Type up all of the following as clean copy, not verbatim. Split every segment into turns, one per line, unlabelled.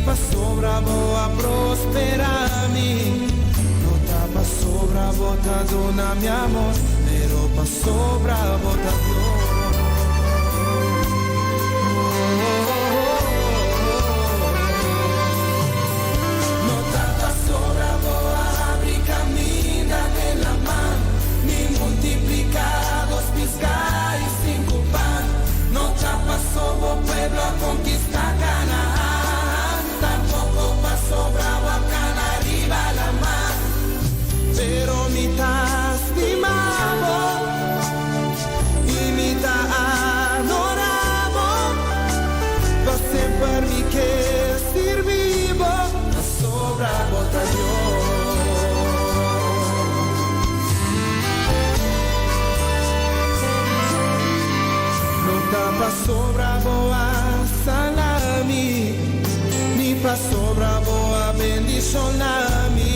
Pasobra bo a prosperá mi. No ta pasobra bo ta duna mi amor, pero pasobra bo ta Dios. No ta pasobra bo a habri kaminda den laman, ni multipliká dos piská i sinku pan. No ta paso bo pueblo a konkistá Kanaan, tampoko pasobra bo a kana riba laman. Pero mi ta stima bo i mi ta adorá bo, pa semper mi ke sirbi bo, pasobra bo ta Dios. No ta pasobra bo a sana mi, ni pasobra bo a bendishoná mi.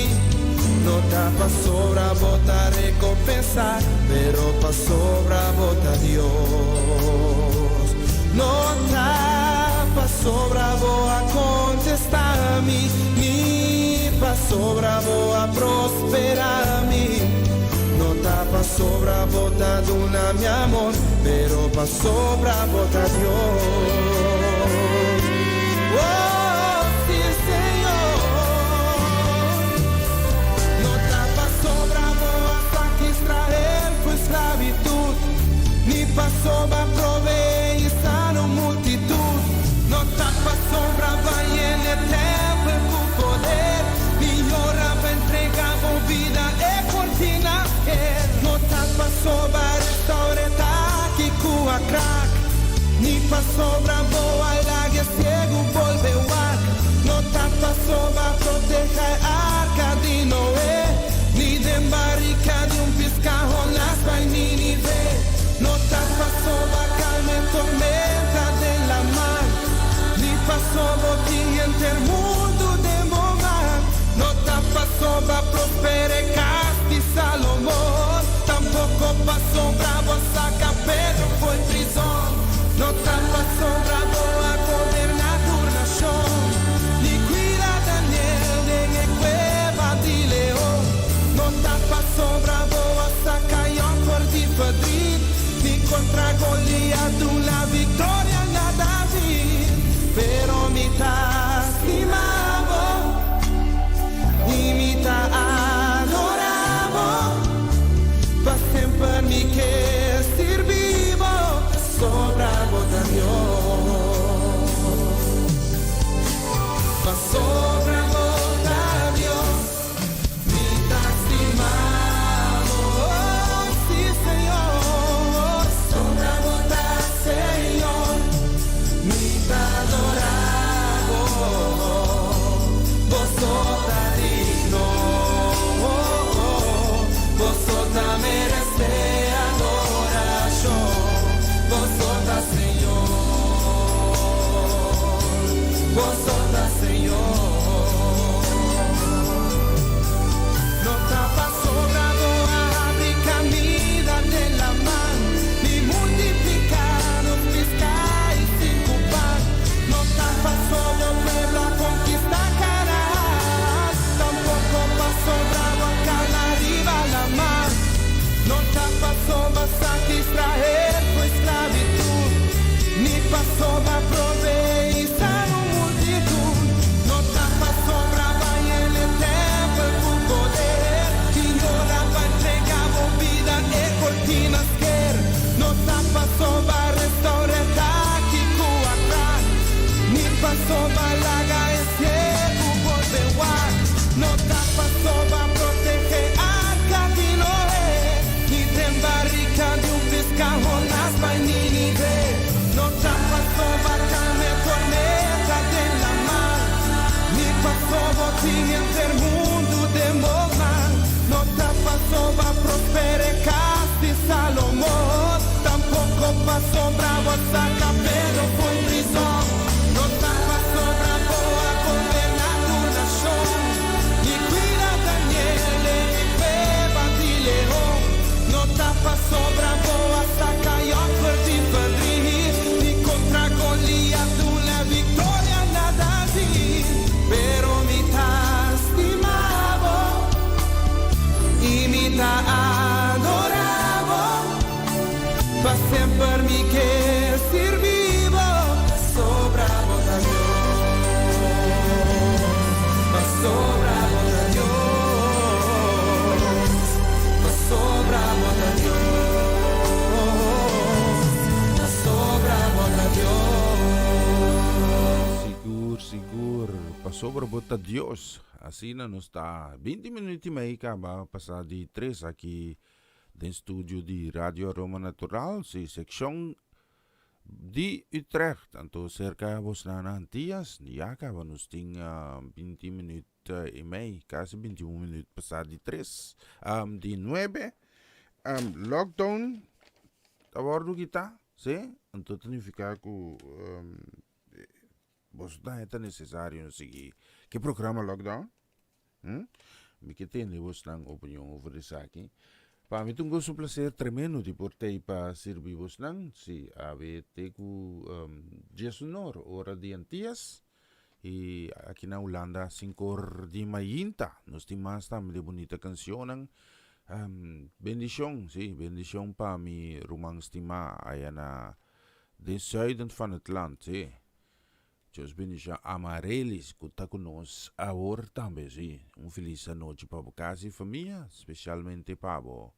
No ta pasobra bo ta rekompensá, pero pasobra bo ta Dios. No ta pasobra bo a kontestá mi, ni pasobra bo a prosperá mi. No ta pasobra bo ta duna mi amor, pero pasobra bo ta Dios. Oh, sí, Señor. No ta pasobra bo a saka Israel for di sklabitut, ni pasobra bo a proveé i sana un multitut. No ta pasobra bo a yena e tèmpel ku poder, ni ora bo a entregá bo bida e kortina sker. No ta pasobra bo a restourá e taki ku a krak, ni pasobra bo a laga e siegu bolbe wak. No ta pasobra bo a protehá e arka di Noe, ni den barika di un piská Jonas bai Nínive. No ta pasobra bo a kalma e tormenta den laman, ni pasobra bo tin henter mundu den bo man. No ta pasobra bo a prosperá e kas di Salomon, tampoko pasobra bo a saka Pedro for di prizòn. No ta pasobra bo a goberná tur nashon, ni kuida Daniel den e kueba di leon. No ta pasobra bo a saka Job for di verdriet, ni kontra Goliat duna viktoria na David. Pero mi ta stima bo i mi ta adorá bo, pa semper mi ke sirbi bo, pasobra bo ta Dios. Pasobra bo ta Dios, mi ta stima bo, sí, Señor. Pasobra bo ta Señor, mi ta adorá bo, bo ta digno, bo ta meresé adorashon, bo ta Señor, bo ta Señor. No ta pasobra bo a habri kaminda den laman, ni multipliká dos piská i sinku pan. No ta pasobra bo pueblo a konkistá Kanaan, tampoko pasobra bo a kana riba laman. No ta pasobra bo a saka Israel for di sklabitut, ni pasobra bo a proveé i sana un multitut. No ta pasobra bo a yena e tèmpel ku poder, i ora bo a entregá bo bida e kortina a sker. No ta pasobra bo a restourá e taki ku a krak, ni pasobra bo a laga e siegu bolbe wak. No ta pasobra bo a protehé arka di Noe, ni den barika di un piská Jonas bai Nínive. No ta pasobra bo a kalma e tormenta den laman, ni pasobra bo tin henter mundu den bo man. No ta pasobra bo a prosperá e kas di Salomon, tampoko pasobra bo a saka Pedro for di prizòn. No ta pasobra bo a
Pasobra bo ta Dios. Asina nos ta 20 minuut y mei caba pasa di tres aki den studio di Radio Aroma Natural, si seccion di Utrecht. Anto cerca bosnan na Antillas, ya caba nos tin 20 minuut y mei, casi 21 minuut pasa di tres, di nuebe. Lockdown ta wordo kita, si, anto ta nifica cu Boso ta heta necesario no sigui ke programa lockdown? Hm? Mi ke tende bosnan opinion over esaki. Pa mi ta un goso placer tremendo di por tei pa sirbi bosnan. Si, awe te ku diesunor ora di Antillas y aki na Hulanda sinkor di mainta. Nos tin mas tambe di bunita cancionnan. Bendicion, si, bendicion pa mi ruman stima aya na Den zuiden van het land, sí. Dios bendicion Amarelis cu ta cu nos awor tambe, sí. Un feliz anochi pa bo casa y famia, specialmente pa bo.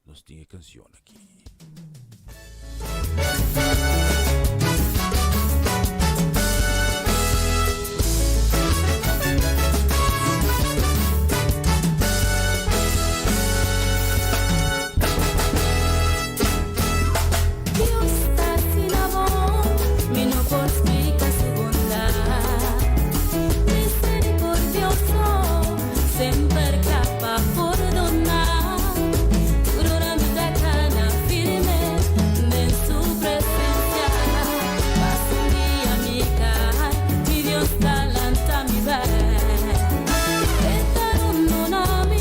Nos tin e cancion aki.
Dios ta asina bon, mi no por splika su bondat. Misericordioso, semper kla pa pordoná. Tur ora mi ta kana firme den su presencia. Pas un dia mi kai, mi Dios ta lanta mi bek. E ta rondona mi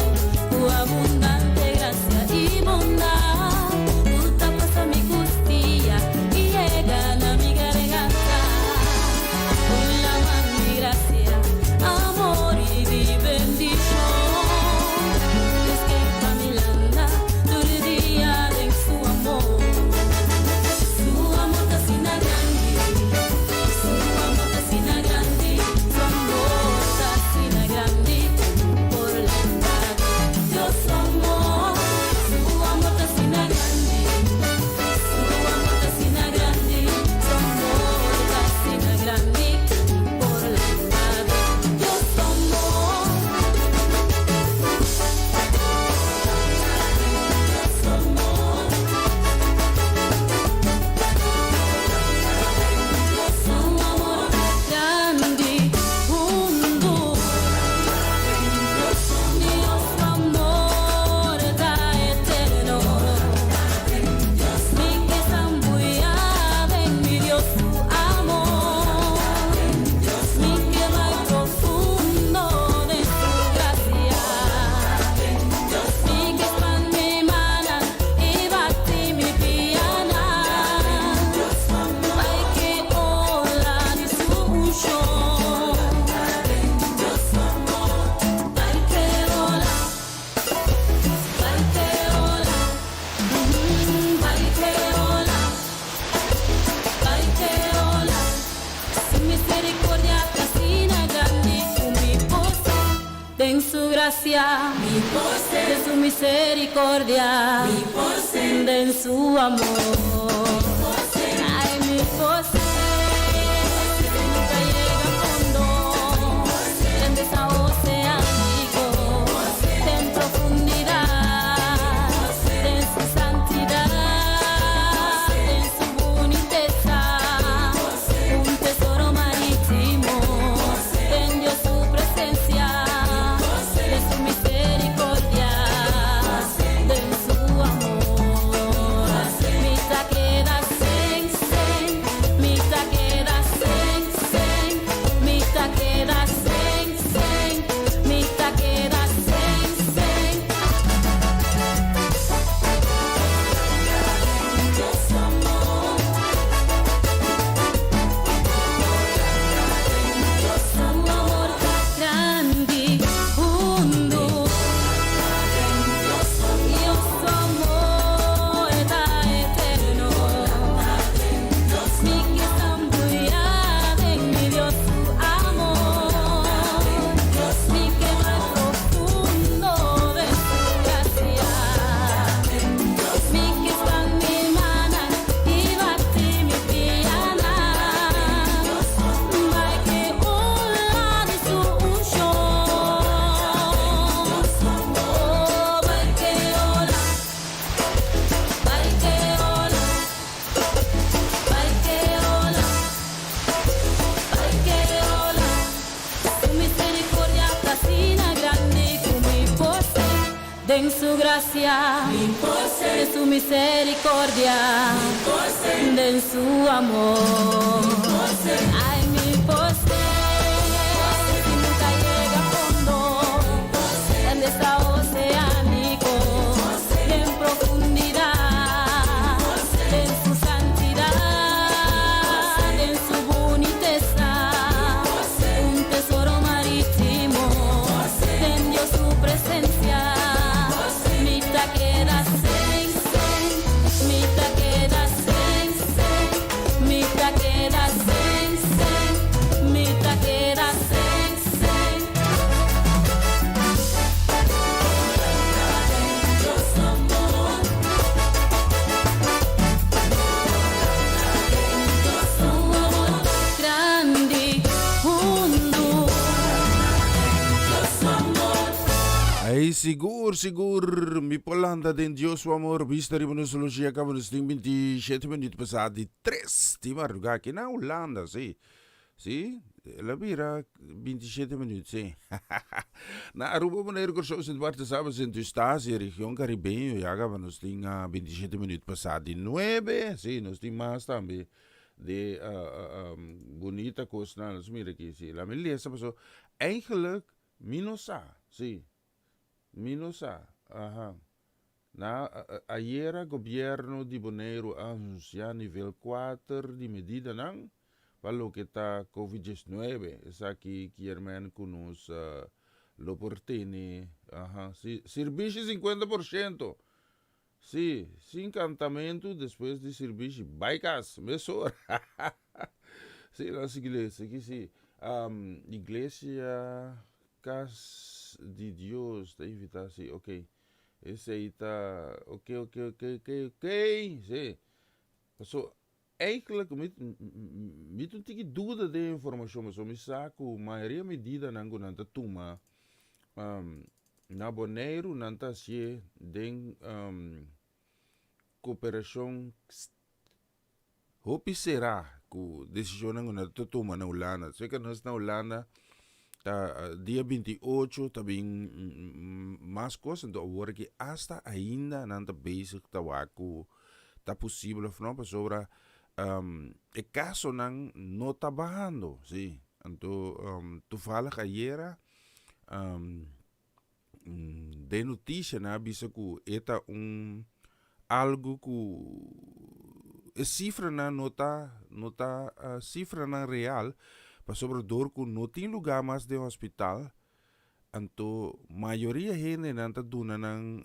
ku abundante gracia i bondat. Ku ta pasa mi kustia i yega na mi garganta. Un laman di gracia, amor i di bendishon. Dios ke pa mi landa tur dia den su amor. Su amor ta asina grandi, su amor ta asina grandi, su amor ta asina grandi ku mi por landa den Dios su amor. Su amor ta asina grandi, su amor ta asina grandi, su amor ta asina grandi ku mi por landa den Dios su amor. Dios su amor. Su amor grandi, hundu. Dios su amor ta eterno. Mi ke sambuya den mi Dios su amor. Mi ke bai profundo den su gracia. Mi ke span mi mannan i bati mi pianan. Bai ke ola di su unshon. Bai ke ola, bai ke ola, bai ke ola, bai ke ola. Su misericordia ta asina grandi ku mi por ser den su gracia, mi por ser den su misericordia, mi por ser den su amor, mi por ser, ay mi por ser. Mi ta yega fondo den besa oceánico, den profundidad, den su santidad, den su bunitesa, un tesoro marítimo, den Dios su presencia, den su misericordia, den su amor. Mi ta keda. Den su gracia, den su misericordia, den su amor. Ay, mi por ser, si nunca llega a fondo, en esta oceánico, en profundidad, en su santidad, en su buniteza, un tesoro marítimo, den Dios su presencia, mi ta keda sen, sen, mi ta keda sen, sen, mi ta keda sen, sen, mi ta keda sen, sen. Grandi, hundu.
Ay, sigur, sigur, mi por lanta den Dios su amor. Bista riba nos logia caba nos tin 27 minuut pasá di 3 di madrugá aki na Hulanda, sí. Sí, el a bira 27 minuut, sí. Na Aruba, Bonaire, Kòrsou, Sint Maarten, Saba, Sint Eustatius, region Caribeño, ya caba nos tin 27 minuut pasá di 9, sí, nos tin mas tambe di bunita kosnan. Nos mira aki, sí, laat mi lesa paso eigenlijk mi no sa, sí, mi no sa, aha. Na ayera gobierno di Boneiru a anuncia nivel 4 di medidanan pa loke ta Covid 19. Esaki kier men cu nos lo por tene, aha, si, sirbishi 50%. Si, sin cantamento despues di sirbishi, bay cas mesora. Si, nos sigui lesa aki si. Iglesia Cas di Dios ta invita, si, ok. Esey ta ok ok ok ok ok si. Paso eigenlijk mi mi ta un tiki duda den e informacion paso mi sa cu mayoria medidanan cu nan ta tuma na Boneiru nan ta hacié den cooperacion Hopi será ku desishonnan ku nan ta tuma na Hulanda. Seka nos na Hulanda ta dia 28 ta bin mas kos, anto awor aki asta ainda nan ta bezig ta wak ku ta posibel of no, pasobra e kasonan no ta bahando, si. Anto toevallig ayera Den noticia nan a bisa cu e ta un algo cu e cifranan no ta no ta cifranan real pasobra door cu no tin lugar mas den hospital anto mayoria hendenan ta duna nan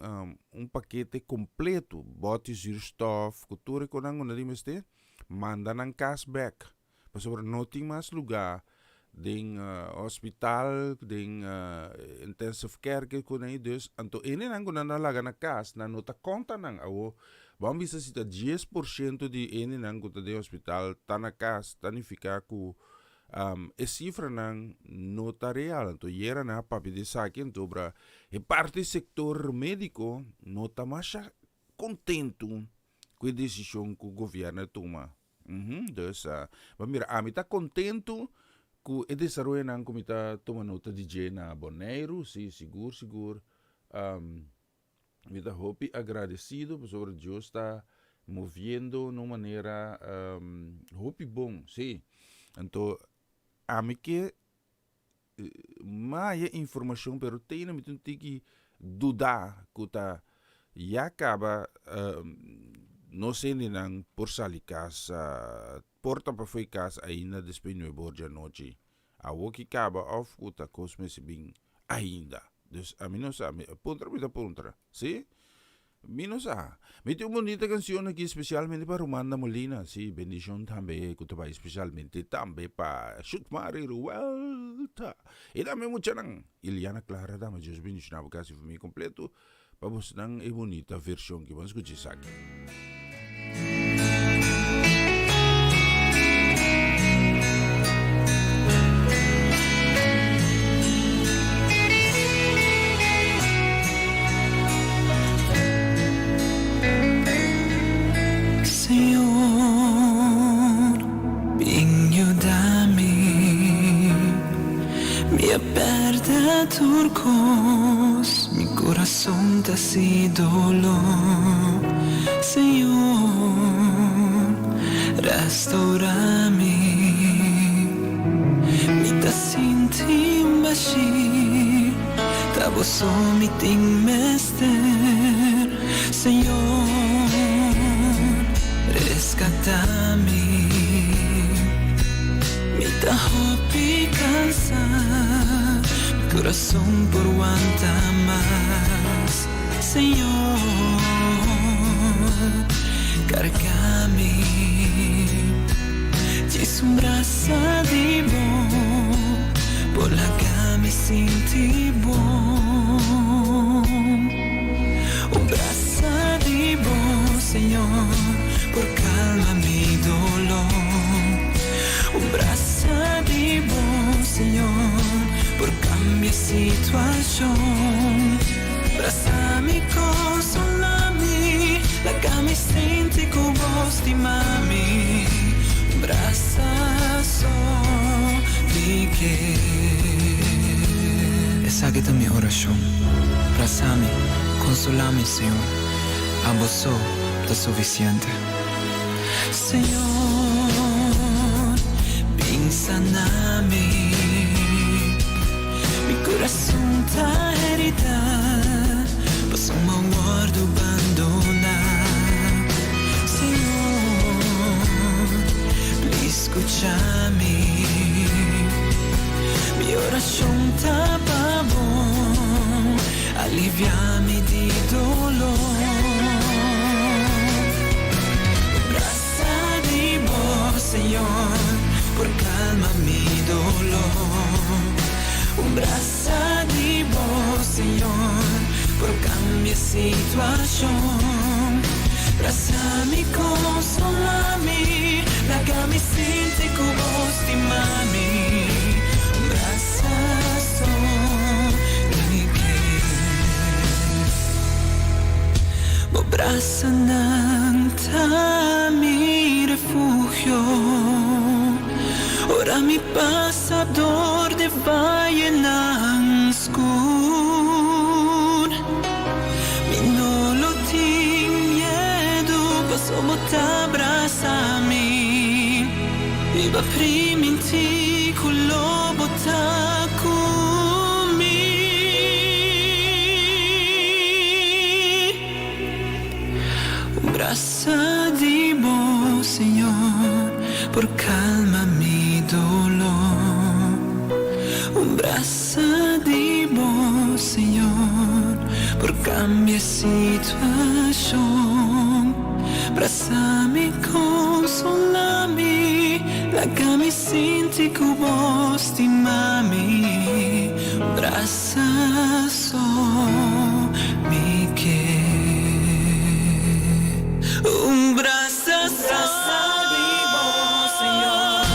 un pakete completo boti zuurstof cu tur e conan cu nan tin mester manda nan cas bek. Pasobra no tin mas lugá den hospital, den intensive care ke ku nan dus anto hendenan ku nan a laga na kas nan no ta konta nan. Awor bo a bisa si ta 10% di hendenan ku ta den hospital ta na kas ta nifiká ku e sifranan no ta real. Anto yera nan a papia di esaki anto bra e parti sektor médiko no ta masha kontentu ku e desishon ku gobièrnu a tuma. Dus, bo mira, ami ta kontentu ku e desaroyonan ku mi ta tuma nota di dje na Boneiru, si, sigur, sigur, mi ta hopi agradesido pasobra Dios ta moviendo na un manera hopi bon, si. Anto, ami ke Maya informacion pero tene mi tin tiki duda cu ta ya caba nos hendenan por sali cas por ta pafo cas ainda despues nuebe or di anochi awo ki caba of cu ta cos mester bin ainda dus ami no sa puntra mi ta puntra si. Mi no sa. Mi tin un bunita cancion aki specialmente pa Romanda Molina. Si, bendicion tambe cu ta bay specialmente tambe pa Shutmari Ruelta. Y tambe muchanan. Iliana Clara dama Dios bendiciona bo casi famia completo pa bosnan e bunita version ki. Ban scucha esaki.
Señor, bin yuda mi.
Mi a pèrdè tur kos, mi kurason ta hasi doló. Señor, restaurá mi. Mi ta sinti un bashí, ta bo so mi tin mester. Señor, reskatá mi. Mi ta hopi kansá, mi kurason por wanta mas. Señor, karga mi. Djis un brasa di bo por laga mi sinti bon. Un brasa di bo, Señor, por kalma mi doló. Un brasa di bo, Señor, por kambia situashon. Brasa mi, konsolá mi, laga mi sinti ku bo stima mi. Un brasa so mi ke.
Esaki ta mi orashon. Brasa mi, konsolá mi, Señor. Abo so ta sufisiente.
Señor, bin sana mi. Mi kurason ta heridá, paso m'a wòrdu bandoná. Señor, please skucha mi. Mi orashon ta pa bo, aliviá mi di doló. Un brasa di bo, Señor, por kalma mi doló. Un brasa di bo, Señor, por kambia situashon. Brasa mi, konsolá mi, laga mi sinti ku bo stima mi. Un brasa so mi ke. Bo brasanan ta mi refugio. Ora mi pasa dor di vayenan skur, mi no lo tin miedu, paso bo ta brasa mi. I b'a primintí ku lo bo ta ku mi. Un brasa di bo, Señor, por kalma mi doló. Un brasa di bo, Señor, por kambia situashon. Brasa mi, konsolá mi, laga mi sinti ku bo stima mi. Un brasa so mi ke. Un brasa so di bo, Señor.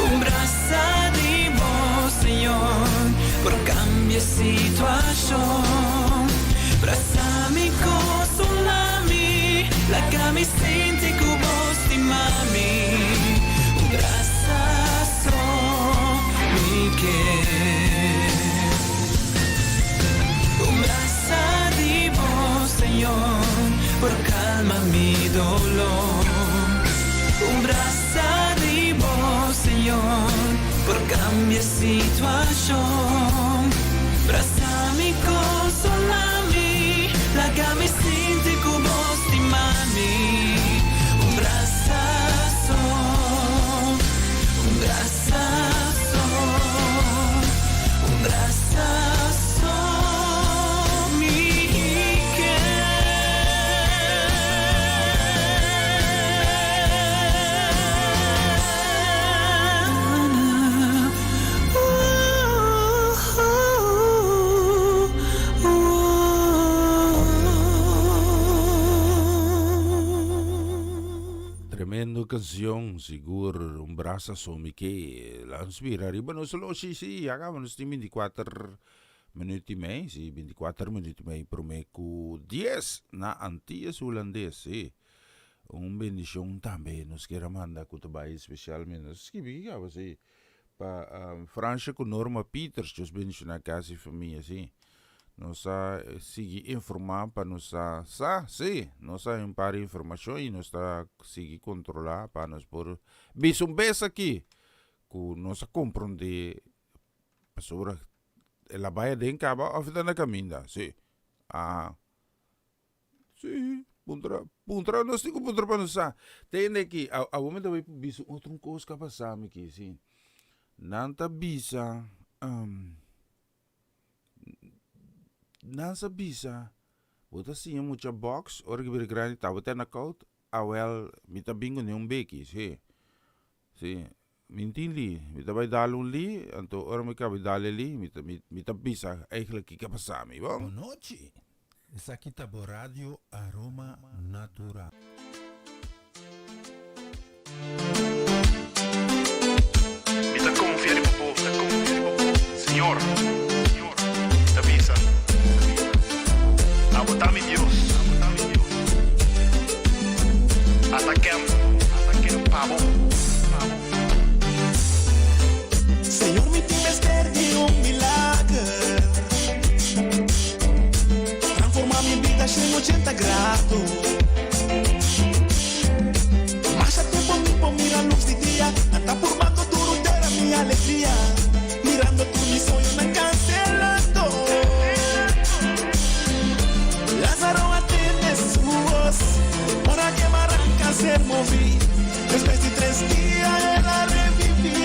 Un brasa di bo, Señor, por kambia situashon. Brasa mi, konsolá mi, laga mi sinti ku bo stima mi. Un brasa so mi ke. Un brasa di bo, Señor, por kalma mi doló. Un brasa di bo, Señor, por kambia situashon. Brasa mi, konsolá mi, laga mi sinti ku bo stima mi. Un brasa so, un brasa so, un brasa so mi ke.
Tremendo kanshon, sigur un brasa so mi ke. La inspira riba nos loshi, si, ya kaba nos tin 24 minuut i mei, si, 24 minuut i mei prome ku 10 na Antillas Hulandes, si. Un bendicion tambe nos kier a manda cu ta bay specialmente nos a skibi ki caba si pa Fransha cu Norma Pieters Dios bendiciona casa y famia si nos a sigui informa pa nos sa sa si nos a un par informacion y nos ta sigui controla pa nos por bisa un bes aki cu nos a compronde pasobra el a bay aden caba of e ta na caminda si aha. Sí, puntra, puntra, nos tin ku puntra pa nos sa. Tende aki, a, awor mi ta bai bisa un otro kos ku a pasa mi aki, sí. Nan ta bisa, um, nan sa bisa, bo ta siña mucha box, ora ki bira grandi tabata na kout, awel mi ta bin ku ne un beki, sí. Sí, mi tin li, mi ta bai dal un li, anto ora mi kaba di dal e li, mi ta, mi, mi ta bisa eigenlijk kiko a pasa mi, bon.
Bonochi! Esaki ta bo radio Aroma Natural.
Mi ta confia riba bo, Señor, mi ta bisa, Abo ta mi Dios, Atakem pa bo.
Señor mi tin mester di un milager Transforma mi bida shen ochenta grado Masha tempo mi por mira luz di dia Nan ta purbando duro dera mi alegria Mirando tur mi soñonan cancelando Lazaro a tende su voz Ora ke baranca ser movi Despues di tres dia el a revivi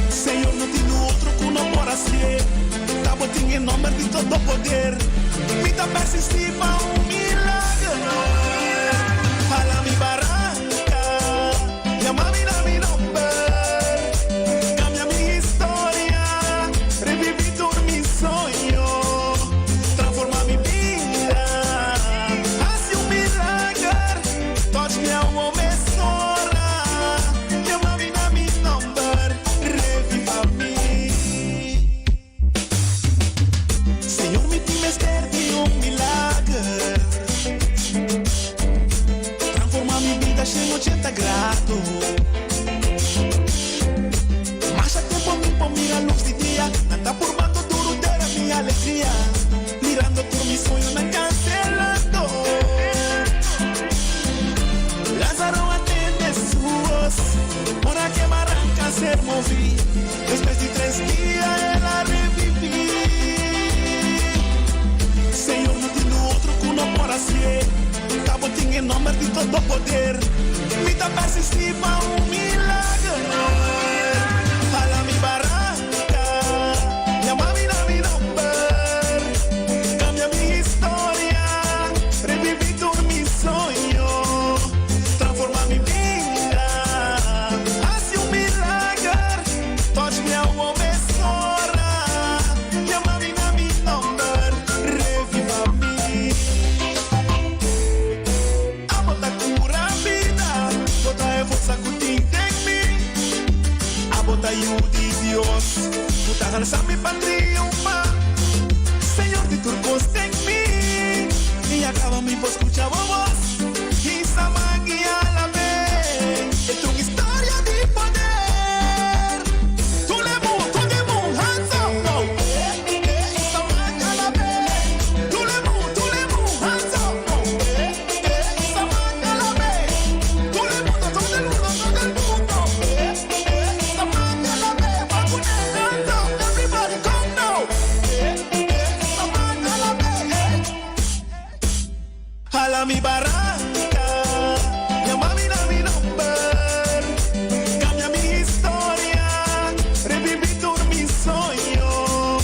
Señor no tin otro cu no por hacié Ta bo tin e nomber di todo poder Mi ta persisti pa un milagro Hala mi baranca Yama mi na mi nomber Cambia mi historia Revivi tur mi soño Transforma mi bida Haci un milager Touch mi awo mesora Yama mi na mi nomber Reviva mi Señor mi tin mester di un milager Transforma mi bida shen ochenta grado Masha tempo mi por mira luz di dia Nan ta purbando duro dera mi alegria Mirando tur mi soñonan cancelando Lazaro a tende su voz Ora ke baranca ser movi Despues di tres dia el a reviví. Señor, no tin otro cu no por hacié. Ta bo tin e nomber di todo poder. Mi ta persistí pa un milagro. Hala mi baranca, yama mi na mi nomber. Cambia mi historia, reviví tur mi soño. Transforma mi bida, haci un milager. Touch mi awo mesora, yama mi na mi nomber, reviva mi. Abo ta cura bida, bo ta e forsa cu tin den mi. Abo ta yu di Dios, cu ta halsa mi pa triunfa. Señor di tur cos den mi, y a caba mi por scucha bo voz. Hisa man y alab'é, e ta un historia di poder. Tur e mun, tur e mun, hands up now. Hisa man y alab'é. Tur e mun, tur e mun, hands up now. Hisa man y alab'é. Tur e mundo, todo el mundo, todo el mundo. Hisa man y alab'é. Pakuné, hands up, everybody come now. Hisa man y alab'é. Hala mi baranca, yama mi na mi nomber, cambia mi historia, revivi tur mi soño,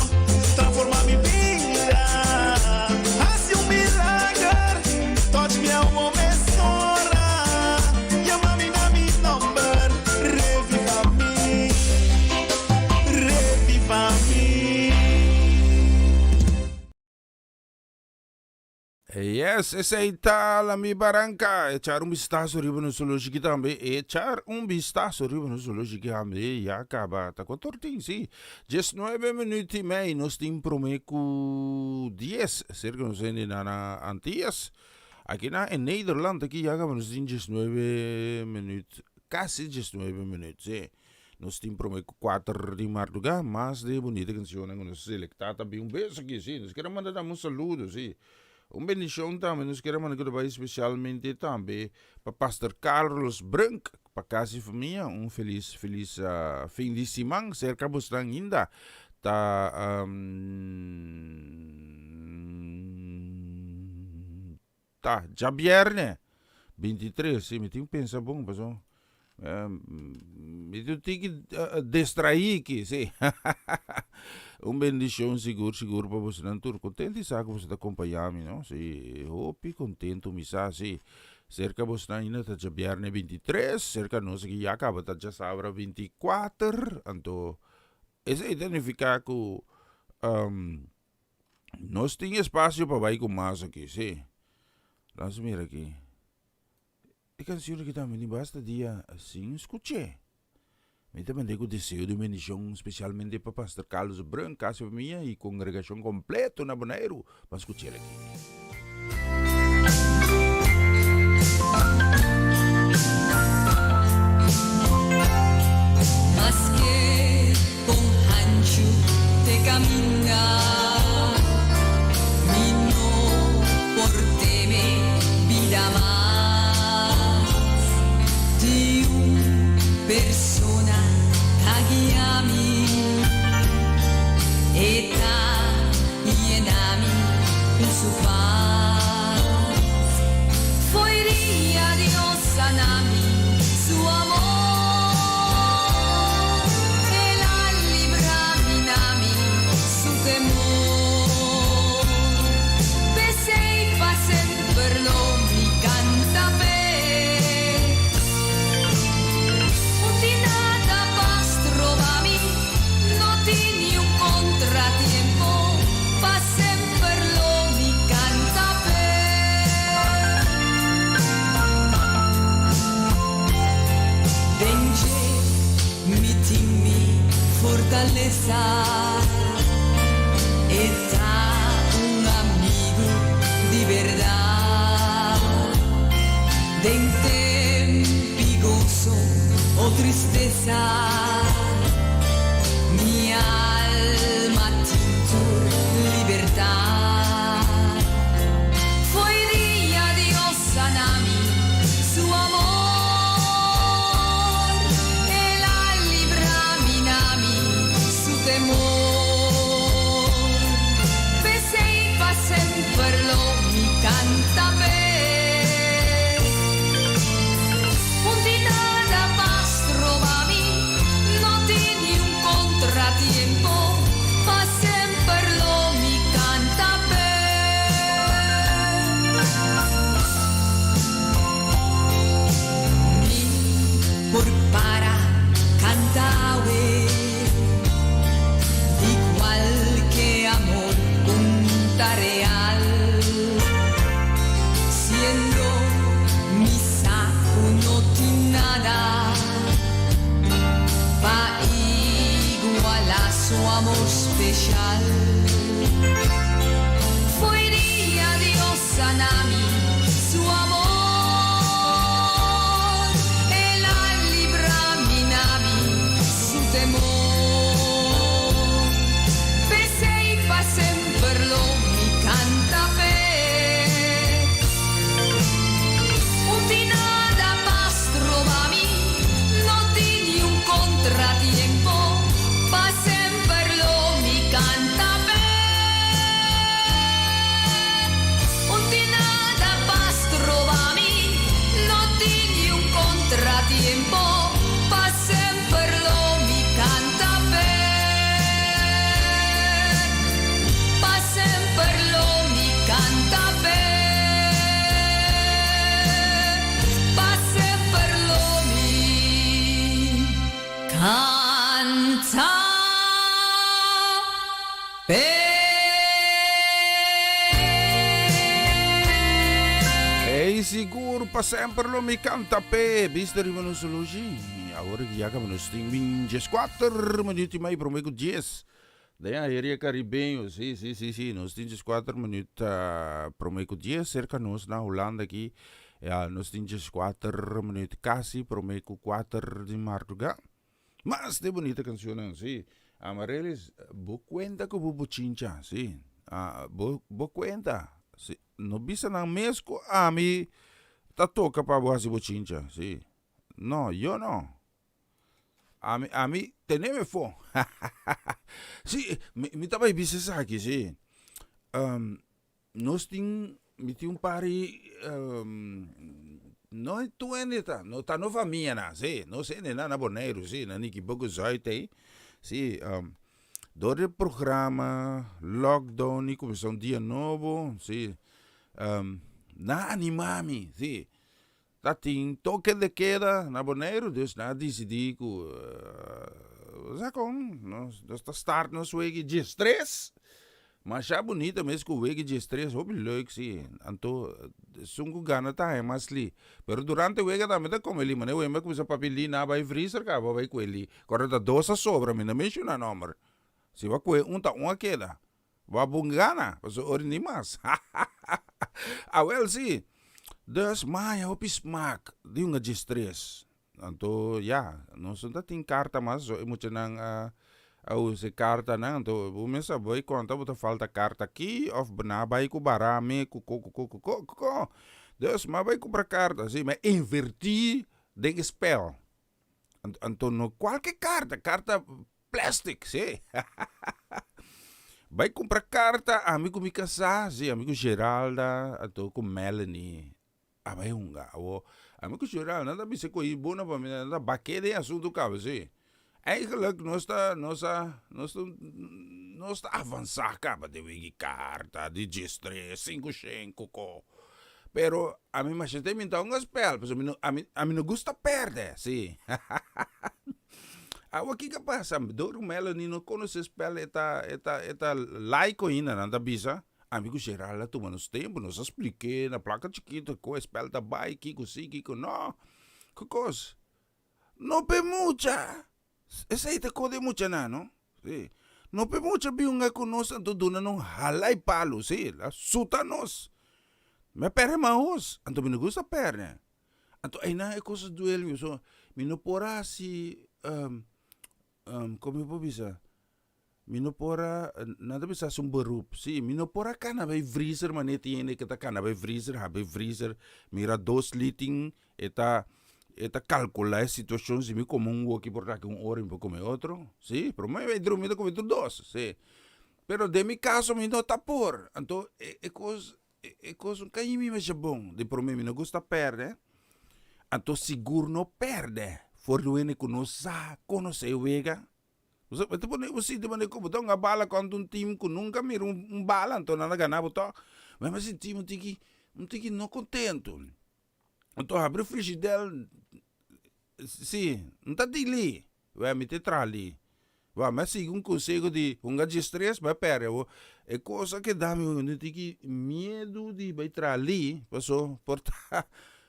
transforma mi bida, haci un milager, touch mi awo mesora, yama mi na mi nomber, reviva mi, reviva mi.
Yes, esei ta la mi baranca. Echar un vistazo riba nos zoologiki tambe. Echar un vistazo riba nos zoologiki tambe. Ya caba. Ta con tortin, sí. 19 minuut y mei. Nos tin prome cu 10. Cerca nos hende na na Antillas. Aki na in Nederland aki ya caba nos tin 19 minuut, casi 19 minuut, sí. Nos tin prome cu 4 di marduga, mas de bunita cancionnan cu nos selecta ta bin un bes aki, sí. Nos kier a manda tambe un saludo, sí. Un bendicion tambe nos kier a manda cu ta bay specialmente tambe pa Pastor Carlos Brunk, pa casa y famia. Un feliz, feliz fin di siman. Cerca bosnan ainda ta ta djabierne 23, sí, mi tin pensa bon paso mi tin tiki destraí aki, sí. Un bendicion sigur sigur pa bosonan tur. Contento di sa cu boso ta acompaña mi, no? Sí, hopi contento mi sa, sí. Cerca bosonan ainda ta djabierne 23, cerca nos aki ya caba ta djasabra 24, anto Esei ta nifiká ku nos tin espasio pa bai ku mas aki, sí. Laat nos mira aki. E kanshon aki tambe tin basta dia sin skuch'é. Mi ta mand'é ku deseo di bendishon spesialmente pa Pastor Carlos Brunk, kas i famia i kongregashon kompleto na Boneiru pa skuch'el aki.
Maske con hanchu te caminda, mi no por teme bida mas. Di un persona ta guia mi, e ta Yena mi ku su pas. Fo'i dia Dios sana mi su amor. El a libra mi na mi su temor. P'esei pa semper lo mi kanta p'e. Un tin nada pa stroba mi. No tin niun contratiempo, pa semper lo mi canta p'e. Den dje mi tin mi fortalesa, e ta un amigu di berdad. Den tempi goso o tristesa. Mi alma tin tur libertad. Fo'i dia Dios sana mi su amor. El a libra mi na mi su temor. P'esei pa semper lo mi canta p'e. Un di nada pa stroba mi, no tin niun contratiempo, pa semper lo mi canta p'e. Mi por para canta awe di cualke amor un ta real, siendo Mi sa ku no tin nada pa igualá su amor speshal. Fo'i dia Dios sana mi su amor, El a libra mi na mi su temor. P'esei pa semper lo mi kanta p'e. Un tin nada pa stroba mi, no tin niun contratiempo, pa semper lo mi canta p'e. Un tin nada pa stroba mi, no tin niun contratiempo, pa semper lo mi canta p'e. Pa semper lo mi canta p'e. Pa semper lo mi canta p'e.
Ey sigur pa semper lo mi canta p'e. Bista riba nos solushi. Awor ya caba nos tin 24 minuut y mei prome cu dies. Den aeria Caribeño, sí, sí, sí, sí, nos tin 14 minuut prome cu 10 cerca nos na Hulanda aki. Ja, nos tin 14 minuut casi prome cu 4 di marduga. Mas de bonita cancionnan, sí. Amarelis, bo cuenta cu bo bochincha, sí. Ah, bo, bo cuenta. Sí. No bisa nan mes cu ami ta toca pa bo haci bochincha, sí. No, yo no. Ami, ami, teneme fo. Sí, mi, mi ta bai bisa esaki, sí. Um, nos tin, mi tin un par di, um, no e tur hende ta, no ta no famia nan, sí. Nos hende nan na Boneiru, sí, na Nikiboko Zuid ei. Sí, um, dor di programa, lockdown i kuminsá un dia nobo, sí. Um, nan a anima mi, sí. Ta tin toke de keda na Boneiru, dus nan a disidí ku sa kon, nos nos ta start nos wegi diestres. Masha bunita mes ku wegi diestres, hopi leuk si. Anto esun ku gana ta haña mas li. Pero durante wega tambe ta kome li, manera wembe a kuminsá papia li nan a bai freezer kaba bai kue li. Kòrda ta dos a sobra, mi no menshoná nòmber. Si bo a kue un ta un a keda. Bo a bon gana, pasobra ora ni mas. Awel si. Dus maya hopi smak di un djestres. Anto ya, nos no ta tin karta mas, so e muchanan a a usa e kartanan. Anto bo mes a bai konta bo ta falta karta aki òf nan a bai ku barame ku ko ku ko ku ko ku ko. Dus mi a bai kumpra karta, si, mi a invertí den e spèl. Anto no kualke karta, karta plastic, sí. Bai kumpra karta, ami ku mi kasá, sí, ami ku Geralda, anto ku Melanie a bai hunga. Awo, ami ku Geralda nan ta bisa ku ei bona pa mi, nan ta bak'é den asuntu kaba, sí. Eigenlijk nos ta, nos a, nos ta, nos ta avansá kaba den wiki karta, di djestres, sinku shen, koko. Pero ami masha te minta un spel, pasobra mi no, ami, ami no gusta perde, sí. Awa kiko a pasa? Dor ku Melanie no konosé spel, e ta, e ta, e ta laiko ainda, nan ta bisa. Ami ku Gerald a tuma nos tempu, nos a splik'é na plaka chikito kon e spel ta bai, kiko sí, kiko no. Ku kos? No p'e mucha! Esei ta kos di muchanan, no? Sí. No p'e mucha biunga ku nos anto duna nos hala i palu, sí, a suta nos. Mi a pèrdè mahos, anto mi no gusta pèrdè. Anto einan e kos a duel mi, pasobra mi no por a hasi, kon mi por bisa? Mi no por a, nan ta bisa hasi un beroep, sí, mi no por a kana bai vriezer manera tin hende ku ta kana bai vriezer, habri vriezer, mira dos litin, e ta, e ta kalkulá e situashon, si mi kome un woki por ta aki un ora mi por kome otro, sí, promé mi bai drumi mi ta kome tur dos, sí. Pero den mi kaso mi no ta por, anto e e kos, e kos no kai mi masha bon, di promé mi no gusta pèrdè, anto sigur no pèrdè for di un hende ku no sa konosé wega. Bo ta pone bo sinti manera ku bo ta hunga bala kontra un tim ku nunka a mira un bala anto nan a gana bo tòg. Mi a sinti un tiki un tiki no kontentu. Anto habri frishidèr, si, N ta dili. Wè, mi ta traha li. Wè, mi a sigui un konseho di hunga diestres, mi a pèrdè. Awor, e kos a keda mi un tiki miedu di bai traha li, paso por ta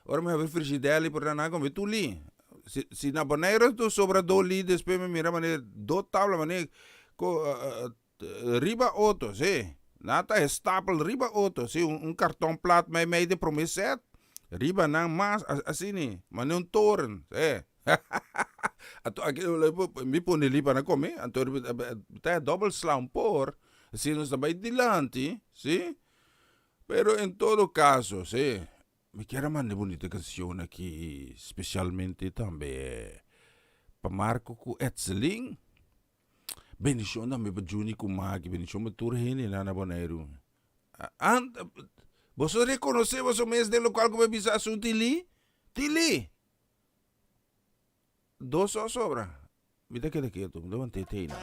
ora mi habri frishidèr li por ta nan a kome tur li. Si, si na Bonaire tu sobra do li despues mi mira manera do tabla manera ko riba otro, si. Nan ta stapel riba otro, si, un, un karton plat mei mei de prome set, riba nan mas, asini, manera un toren, si. Anto aki mi pone li pa nan kome, anto ta dobel sla un por, si nos ta bai dilanti, si. Pero en todo caso, si. Mi kier a manda e bunita cancion aki specialmente tambe pa Marco cu Etselin. Bendicion tambe pa Juni cu Maki, bendicion pa tur hendenan na Boneiru. Ant, boso reconoce boso mes den locual cu mi a bisa asun Tili? Tili! Dos a sobra. Mi ta keda ketu, mi ta want'é te einan.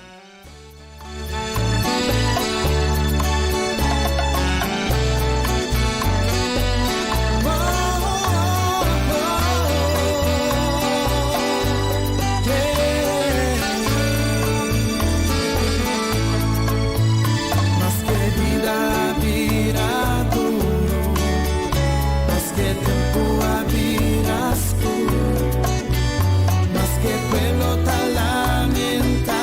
Maske bida a bira duro, maske tempu a bira skur, maske pueblo ta lamentá,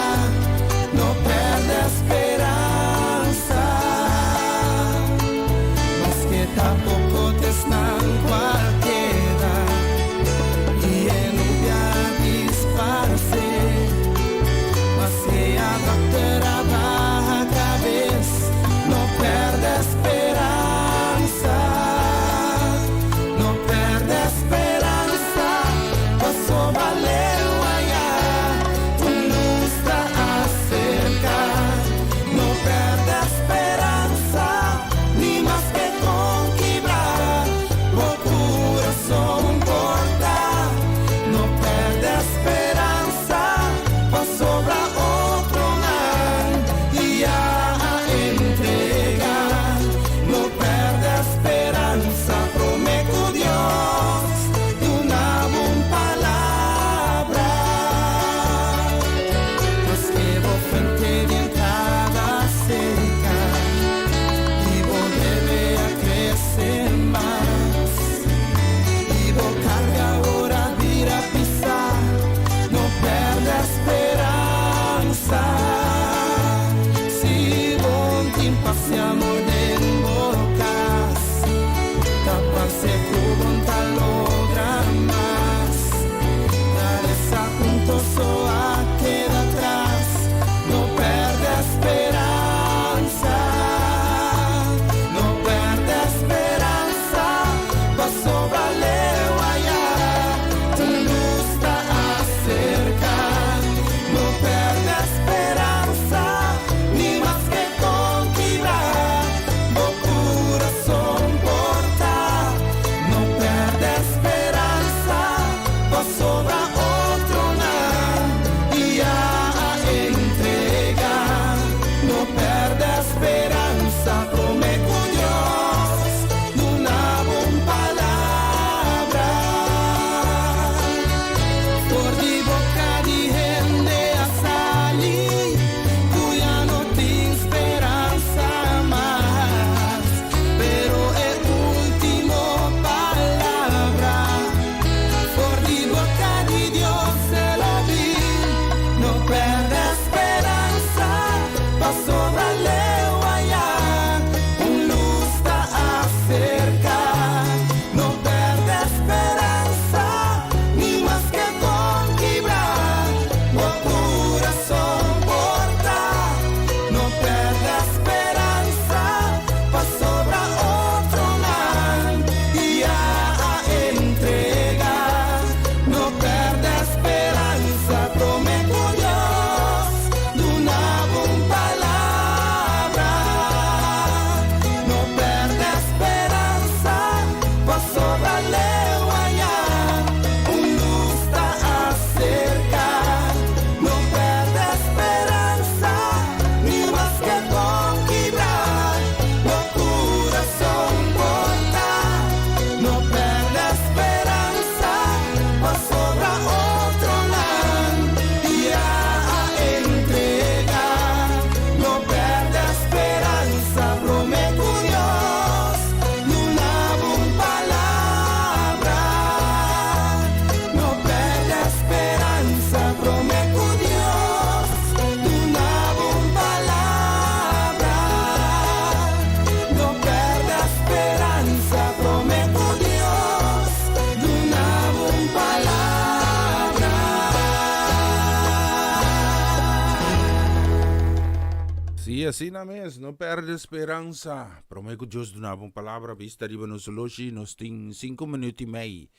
asina mes, no perde speransa. Prome ku Dios duna bo un palabra, bista riba nos oloshi, nos tin sinku minuut i mei.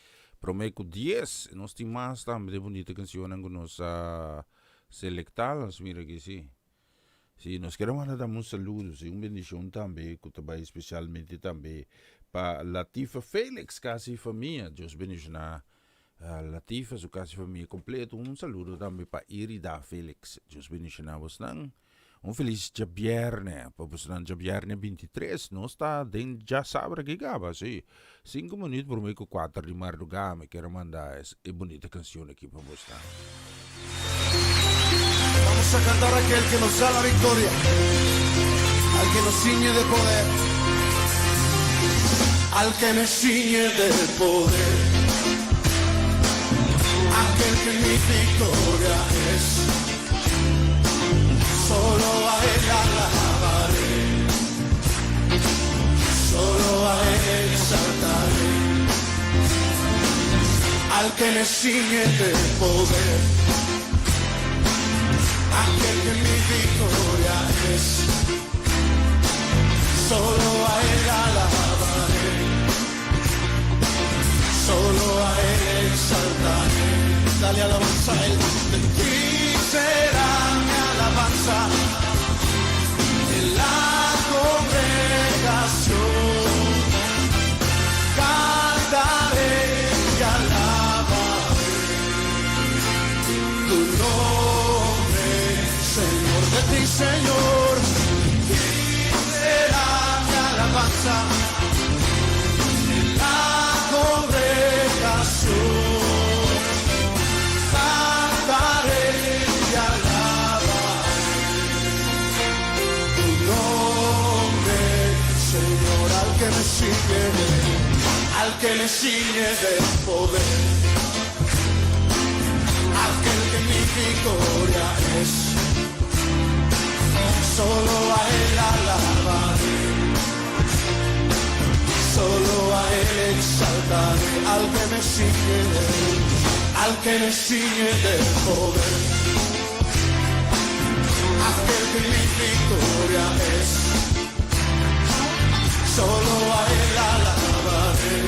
Prome ku dies, nos tin mas tambe de bunita kanshonnan ku nos a selektá. Nos mira aki si. Si, nos kere manda tambe un saludo, si, un bendishon tambe ku ta bai spesialmente tambe pa Latifa Felix, kasi famia. Dios bendishoná Latifa, su kasi famia kompleto. Un saludo tambe pa Irida Felix. Dios bendishoná bosnan. Un felis djabièrnè pa bosnan. Djabièrnè 23, nos ta den djasabra aki kaba, si. Sinku minuut promé ku kuater di mardugá mi kier a manda e bunita kanshon aki pa bosnan.
Vamos a cantar a aquel que nos da la victoria, al que nos ciñe de poder, al que me ciñe de poder, aquel que mi victoria es. Solo a él alabaré, solo a él exaltaré, al que me ciñe de poder, aquel que mi victoria es. Solo a él alabaré, solo a él exaltaré. Dale alabanza a él. De ti será mi alabanza en la congregación. Cantaré y alabaré tu nombre, Señor, de ti, Señor. De ti será mi alabanza en la congregación. Cantaré y alabaré tu nombre, Señor, al que me ciñe, al que me ciñe de poder, aquel que mi victoria es. Solo a él alabaré, solo a él exaltaré, al que me ciñe, al que me ciñe de poder, aquel que mi victoria es. Solo a él alabaré,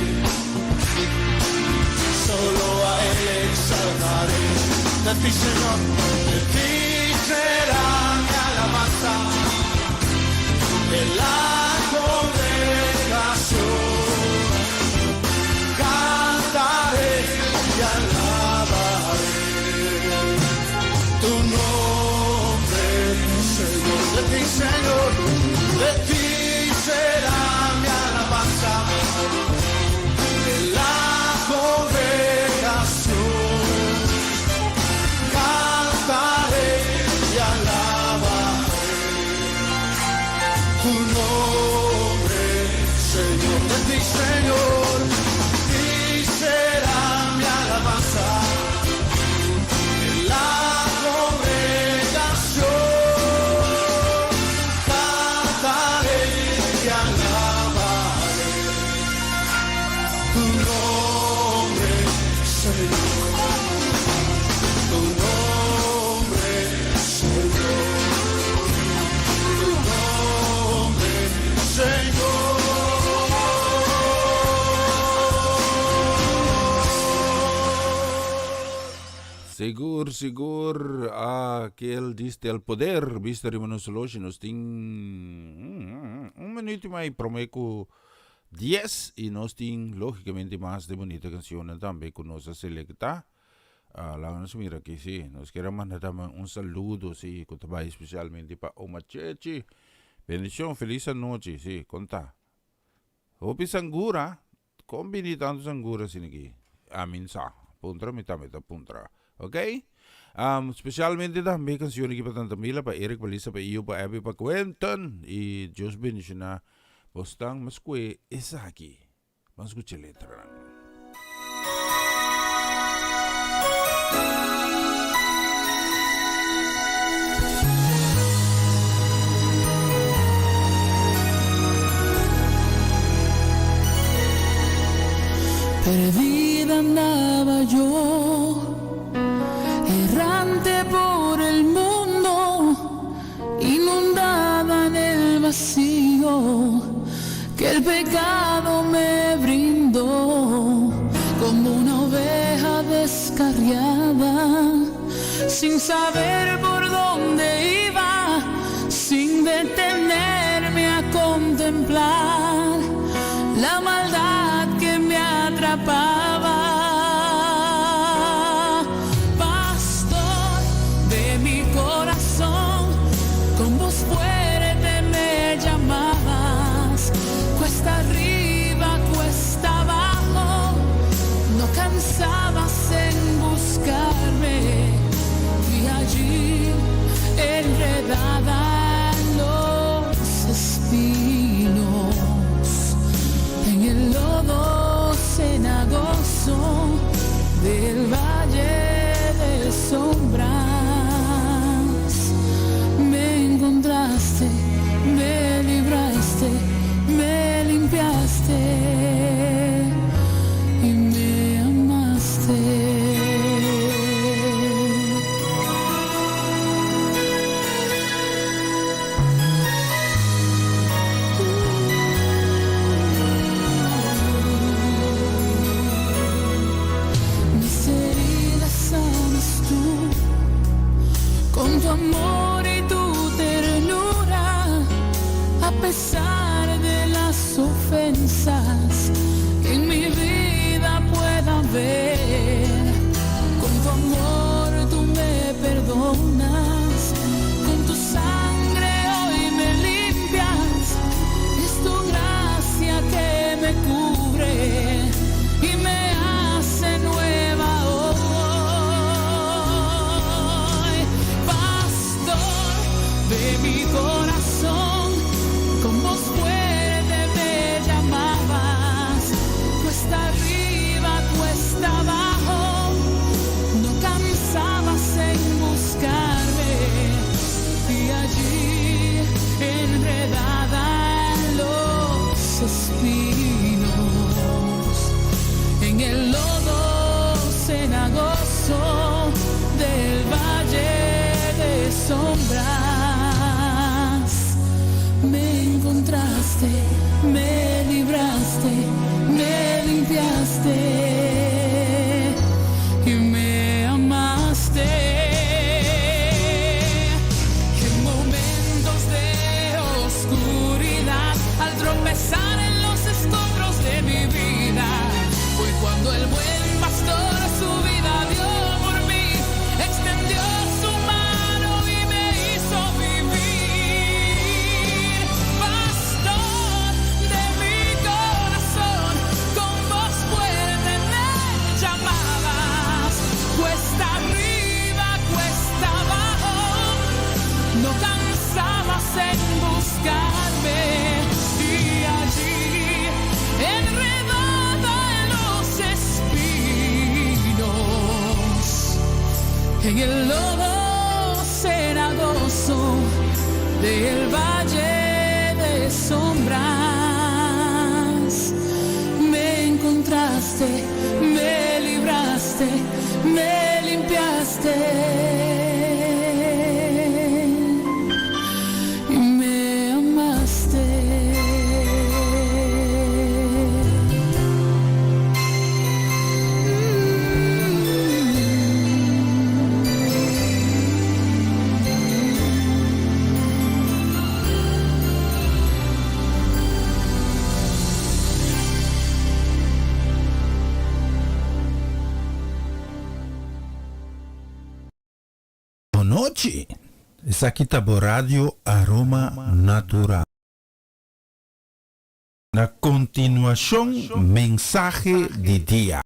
solo a él exaltaré. De ti, Señor, de ti será mi alabanza en la congregación. Cantaré y alabaré tu nombre, Señor. De ti, Señor, de ti será mi alabanza en la congregación. Cantaré y alabaré tu nombre, Señor. De ti, Señor, de ti será mi alabanza en la congregación. Cantaré y alabaré tu nombre, Señor. Tu nombre, Señor. Tu nombre, Señor.
Sigur, sigur, aquel diste el poder, bista riba nos oloshi, nos tin un minuut i mei prome ku dies i nos tin logicamente mas de bunita cancionnan tambe ku nos a selecta. Ah, laga nos mira aki, si, nos kier a manda tambe un saludo, si, ku ta bai especialmente pa Oma Chechi. Bendicion, feliz anochi, si, kon ta? Hopi sangura, Kon bini tantu sangura asina aki? Ami n sa. Puntra mi tambe ta puntra. Ok? Specialmente tambe cancion aki pa Tanta Mila, pa Eric, pa Lisa, pa Iyo, pa Abby, pa Quentin. Y Dios bendiciona bosnan mas cu esaki. Ban scucha letranan.
Perdida andaba yo, errante por el mundo, inundada.
Sin saber por dónde iba, sin detenerme a contemplar la maldad que me atrapaba. Pastor de mi corazón, con voz fuerte me llamabas, cuesta arriba, cuesta abajo, no cansabas en buscarme y allí enredada en los espinos, en el lodo cenagoso del valle de sombras, me encontraste, me libraste, me limpiaste y me amaste. Mis heridas sanas tú, con tu amor y tu ternura, a pesar de las ofensas que en mi vida pueda haber. Con tu amor tú me perdonas, con tu sangre hoy me limpias, es tu gracia que me cubre y me hace nueva hoy. Pastor de mi corazón, con voz fuerte me llamabas, cuesta arriba, cuesta abajo, no cansabas en buscarme y allí enredada en los espinos, en el lodo cenagoso del valle de sombras, me encontraste, me libraste, me limpiaste y me amaste. En momentos de oscuridad, al tropezar en los escombros de mi vida, fue cuando el buen pastor su vida dio por mí, extendió su mano y me hizo vivir. Pastor de mi corazón, con voz fuerte me llamabas, cuesta arriba, cuesta abajo, no cansabas en buscarme y allí enredada en los espinos, en el lodo cenagoso del valle de sombras, me encontraste, me libraste, me limpiaste y me amaste.
Bon nochi. Esaki ta bo radio Aroma Natural. Na kontinuashon mensahe di dia.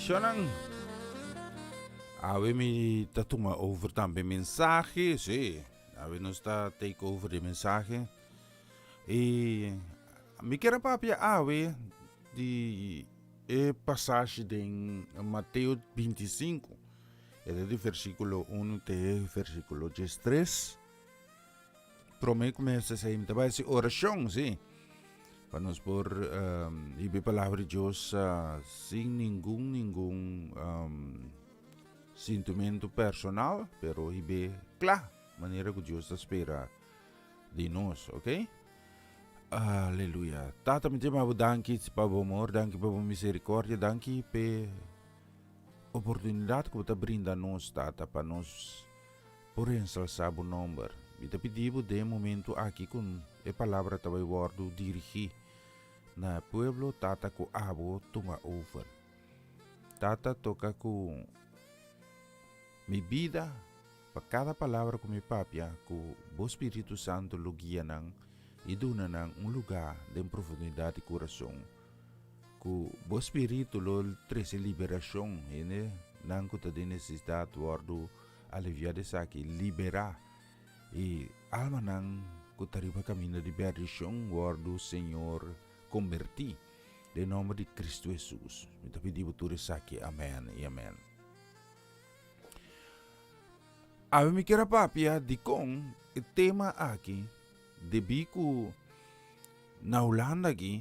Shonan, awe mi ta tuma over tambe mensahe, sí, awe nos ta take over di mensahe. I mi kier a papia awe di e pasashi den Mateo 25, e ta di versíkulo 1 te versíkulo 13. Promé ku mi hasi esei, mi ta bai hasi orashon, sí, pa nos por hiba e palabra di Dios sin ningun, ningun sintimentu personal, pero hib'é kla, manera ku Dios ta spera di nos, ok? Aleluya. Tata, mi ta yama bo danki pa bo amor, danki pa bo misericordia, danki p'e oportunidat ku bo ta brinda nos, Tata, pa nos por ensalsá bo nòmber. Mi ta pidi bo den e momentu aki ku e palabra ta bai wòrdu dirigí na e pueblo, Tata, ku abo tuma over. Tata, toka ku mi bida, pa kada palabra ku mi papia, ku bo Spiritu Santu lo guia nan i duna nan un lugá den profundidat di kurason. Ku bo Spiritu lo trese liberashon, hende nan ku ta den nesesidat wòrdu aliviá di esaki, liberá, i almanan ku ta riba kaminda di berdishon wòrdu, Señor, kombertí. Den nòmber di Kristu Hesus, mi ta pidi bo tur esaki. Amèn i amèn. Awe mi kier a papia dikon e tema aki debí ku na Hulanda aki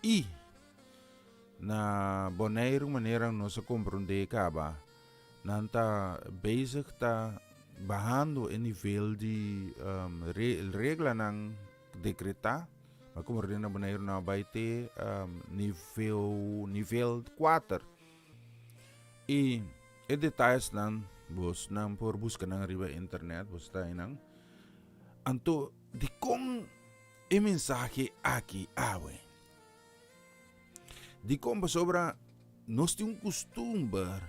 i na Boneiru manera nos a komprondé kaba nan ta bezig ta bahando e nivel di reglanan dekretá. Ma komprondé na Boneiru nan a bai te nivel nivel kuater. I e detayesnan bosnan por buska nan riba internet, bos ta einan. Anto dikon e mensahe aki awe? Dikon? Pasobra nos tin un kustumber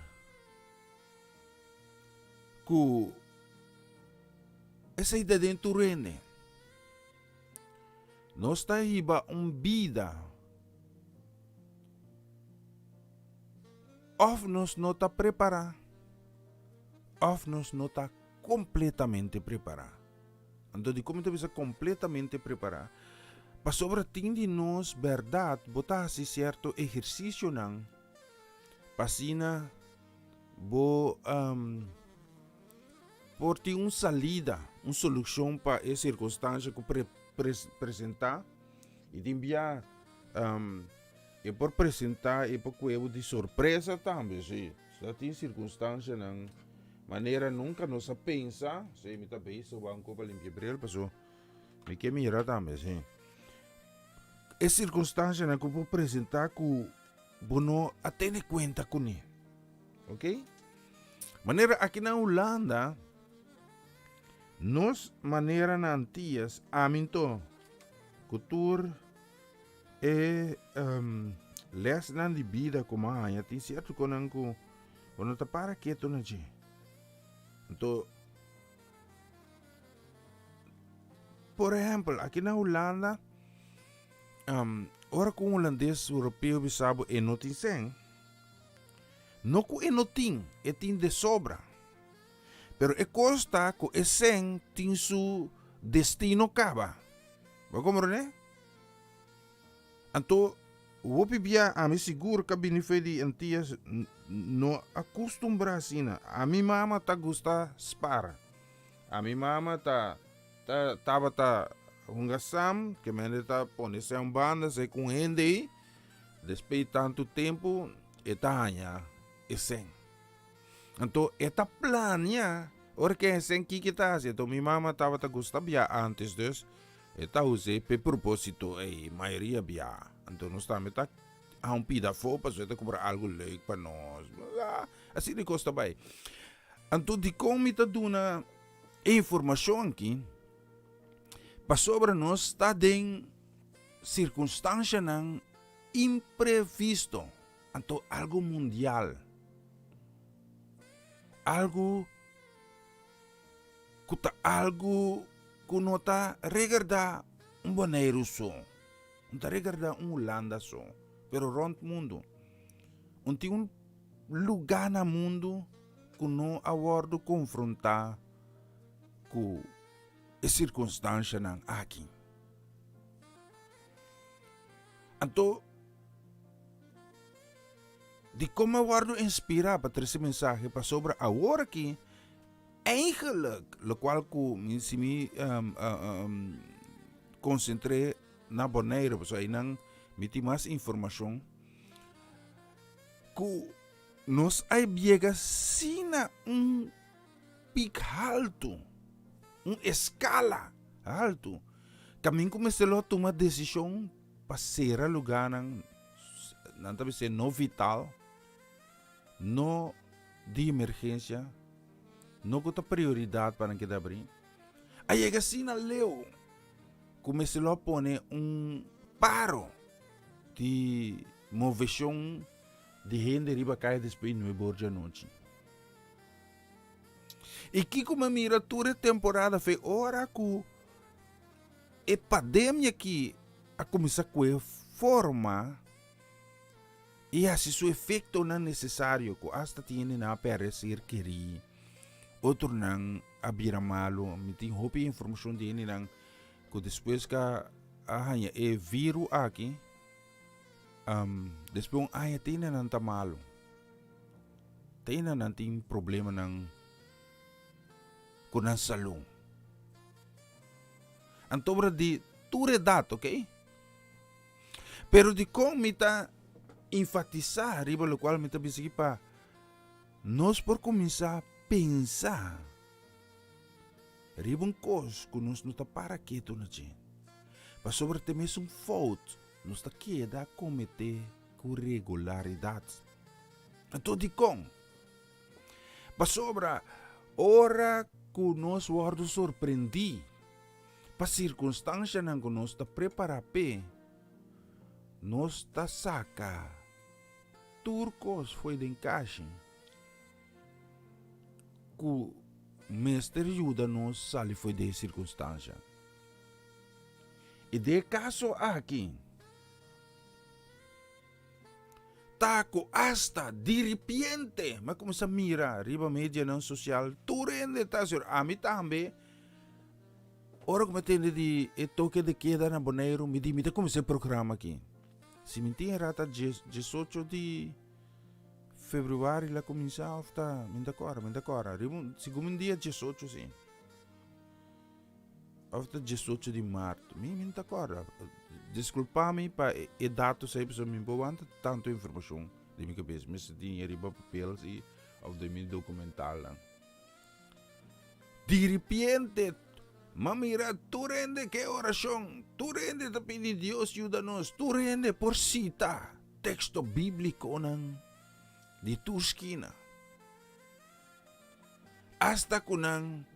ku esei ta den tur hende. Nos ta hiba un bida òf nos no ta prepará òf nos no ta kompletamente prepará. Anto dikon mi ta bisa kompletamente prepará? Pasobra tin di nos bèrdat bo ta hasi sierto ehersisionan pa asina bo por tin un salida, un solushon pa e sirkunstansha ku presentá i tin bia e por presentá e por kue bo di sorpresa tambe, si. Sa tin sirkunstanshanan manera nunka nos a pensa, si, mi ta bezig banko pa limpia bril paso mi ke mira tambe, si. E sirkunstanshanan ku por presentá ku bo no a tene kuenta kuné. Ok? Manera aki na Hulanda, nos manera na Antillas, ami nto, ku tur e um, lesnan di bida ku m'a haña, tin sierto konan ku bo no ta para ketu na dje. Anto, por ehempel, aki na Hulanda, um, ora ku un hulandes europeo bisa bo e no tin sen, No ku e no tin, e tin de sobra. Pero e kos ta ku e sen tin su destino kaba. Bo a komprondé? Anto, hopi bia ami sigur ka bini fe di Antias no a kustumbrá asina. Ami mama ta gusta spar. Ami mama ta ta tabata hunga sam, ke mende ta pone sen un banda, sei ku un hende ei. Despues di tantu tempu e ta haña e sen. Anto e ta plania ora ke e sen kiko e ta hasi. Anto mi mama tabata gusta bia antes dus e ta us'é p'e proposito ei mayoria bia. Anto nos tambe ta haña un pida afó pasobra e ta kumpra algu leuk pa nos. Asina e kos ta bai. Anto dikon mi ta duna e informashon aki? Pasobra nos ta den Sirkunstanshanan imprevisto, anto algu mundial, algu ku ta algu ku no ta regardá un Boneiru so, no ta regardá un Hulanda so, pero rònt mundu. Un tin un. lugá na mundu ku no a wòrdu konfrontá ku e sirkunstanshanan aki. Anto, dikon a wòrdu inspirá pa trese mensahe? Pasobra awor aki, eigenlijk, lokual ku mi si mi konsentr'é na Boneiru, pasobra einan mi tin mas informashon, ku nos a yega asina un pik haltu, un eskala haltu, kamin ku mester lo a tuma desishon pa sera lugánan, nan ta bisa no vital, no di emergensia, no ku ta prioridat pa nan keda abrí, a yega asina leu ku mester lo a pone un paro di moveshon di hende riba kaya despues di nuebe or djanochi. I kiko mi a mira tur e temporada fe ora ku e pandemia aki a kuminsá kue forma i hasi su efektonan nesesario ku asta tin hendenan a pèrdè ser kerí, otronan a bira malu. Mi tin hopi informashon di hendenan ku despues ku a haña e viru aki, despues un aña tin hendenan ta malu. Te ainda nan tin problemanan ku nan salú. Anto obra di tur edat, ok? Pero dikon mi ta enfatisá riba lokual mi ta bisa aki pa nos por kuminsá pensa riba un kos ku nos no ta para ketu na dje. Pasobra te mesun fout nos ta keda kometé ku regularidat. Anto dikon? Pasobra ora ku nos wòrdu sorprendí pa sirkunstanshanan ku nos ta prepará p'e, nos ta saka tur kos fo'i den kashi ku mester yuda nos sali fo'i den e sirkunstansha. I den e kaso aki, Ta ku asta diripiente mi a kuminsá mira riba medianan sosial tur hende ta hasi ora. Ami tambe ora ku mi a tende di e toke de keda na Boneiru mi di mi ta kuminsá e programa aki. Si mi tin erá ta diesocho di februari la kuminsá òf ta mi no ta kòrda mi no ta kòrda riba un segun un dia diesocho si. Of ta diesocho di maart? Mi mi no ta kòrda. Diskulpa mi pa e datos ei pasobra mi no por wanta tantu informashon den mi kabes. Mester tin e riba papel si of den mi dokumentalnan. Diripiente m'a mira tur hende ke orashon, tur hende ta pidi Dios yuda nos, tur hende por sita teksto bíblikonan di tur skina. Asta ku nan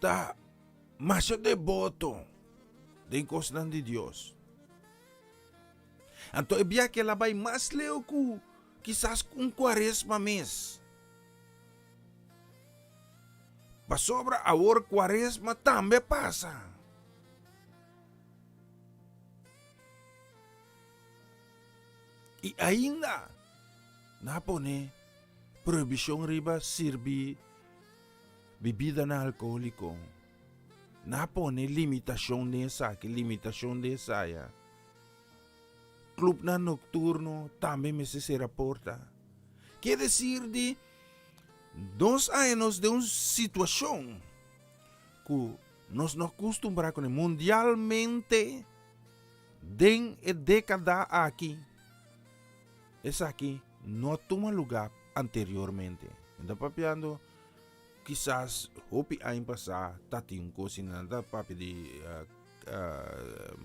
ta masha deboto den kosnan di Dios. Anto e biaha el a bai mas leu ku kisas un kuaresma mes. Pasobra awor kuaresma tambe a pasa. I ainda nan a pone prohibishon riba sirbi bibidanan alkoholiko. Nan a pone limitashon den esaki, limitashon den esaya. Klupnan nokturno tambe mester sera porta. Ke desir di nos haña nos den un situashon ku nos no a kustumbrá kuné mundialmente. Den e dékada aki, esaki no a tuma lugá anteriormente. Mi ta papiando kisas hopi aña pasá ta tin un kos asina, nan ta papia di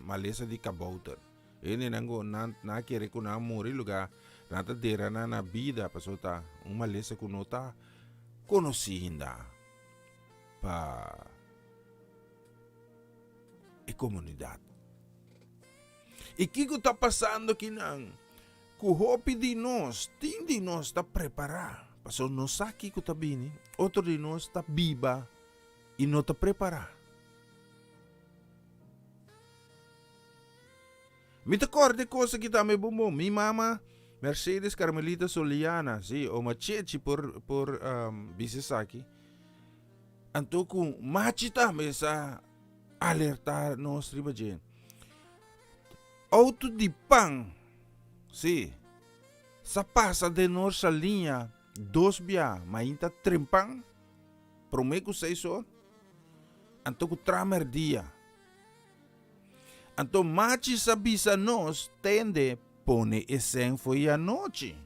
malesa di kabouter. Hendenan ku nan a kere ku nan a muri lugá nan ta dera nan na bida pasobra ta un malesa ku no ta konosí ainda pa. e komunidat. I kiko ta pasando kinan? Ku hopi di nos, tin di nos ta prepará, pasobra nos sa kiko ta bini, otro di nos ta biba i no ta prepará. Mi ta kòrda e kos aki tambe bon bon. Mi mama Mercedes Carmelita Soliana, si, oma Chechi por por bisa esaki. Anto ku Machi tambe sa alertá nos riba dje. Outo di pan, si, sa pasa den nos saliña dos bia, mainta trempan, promé ku seis or, anto ku tramerdia. Anto Machi sa bisa nos tende pone e sèn fo'i anochi.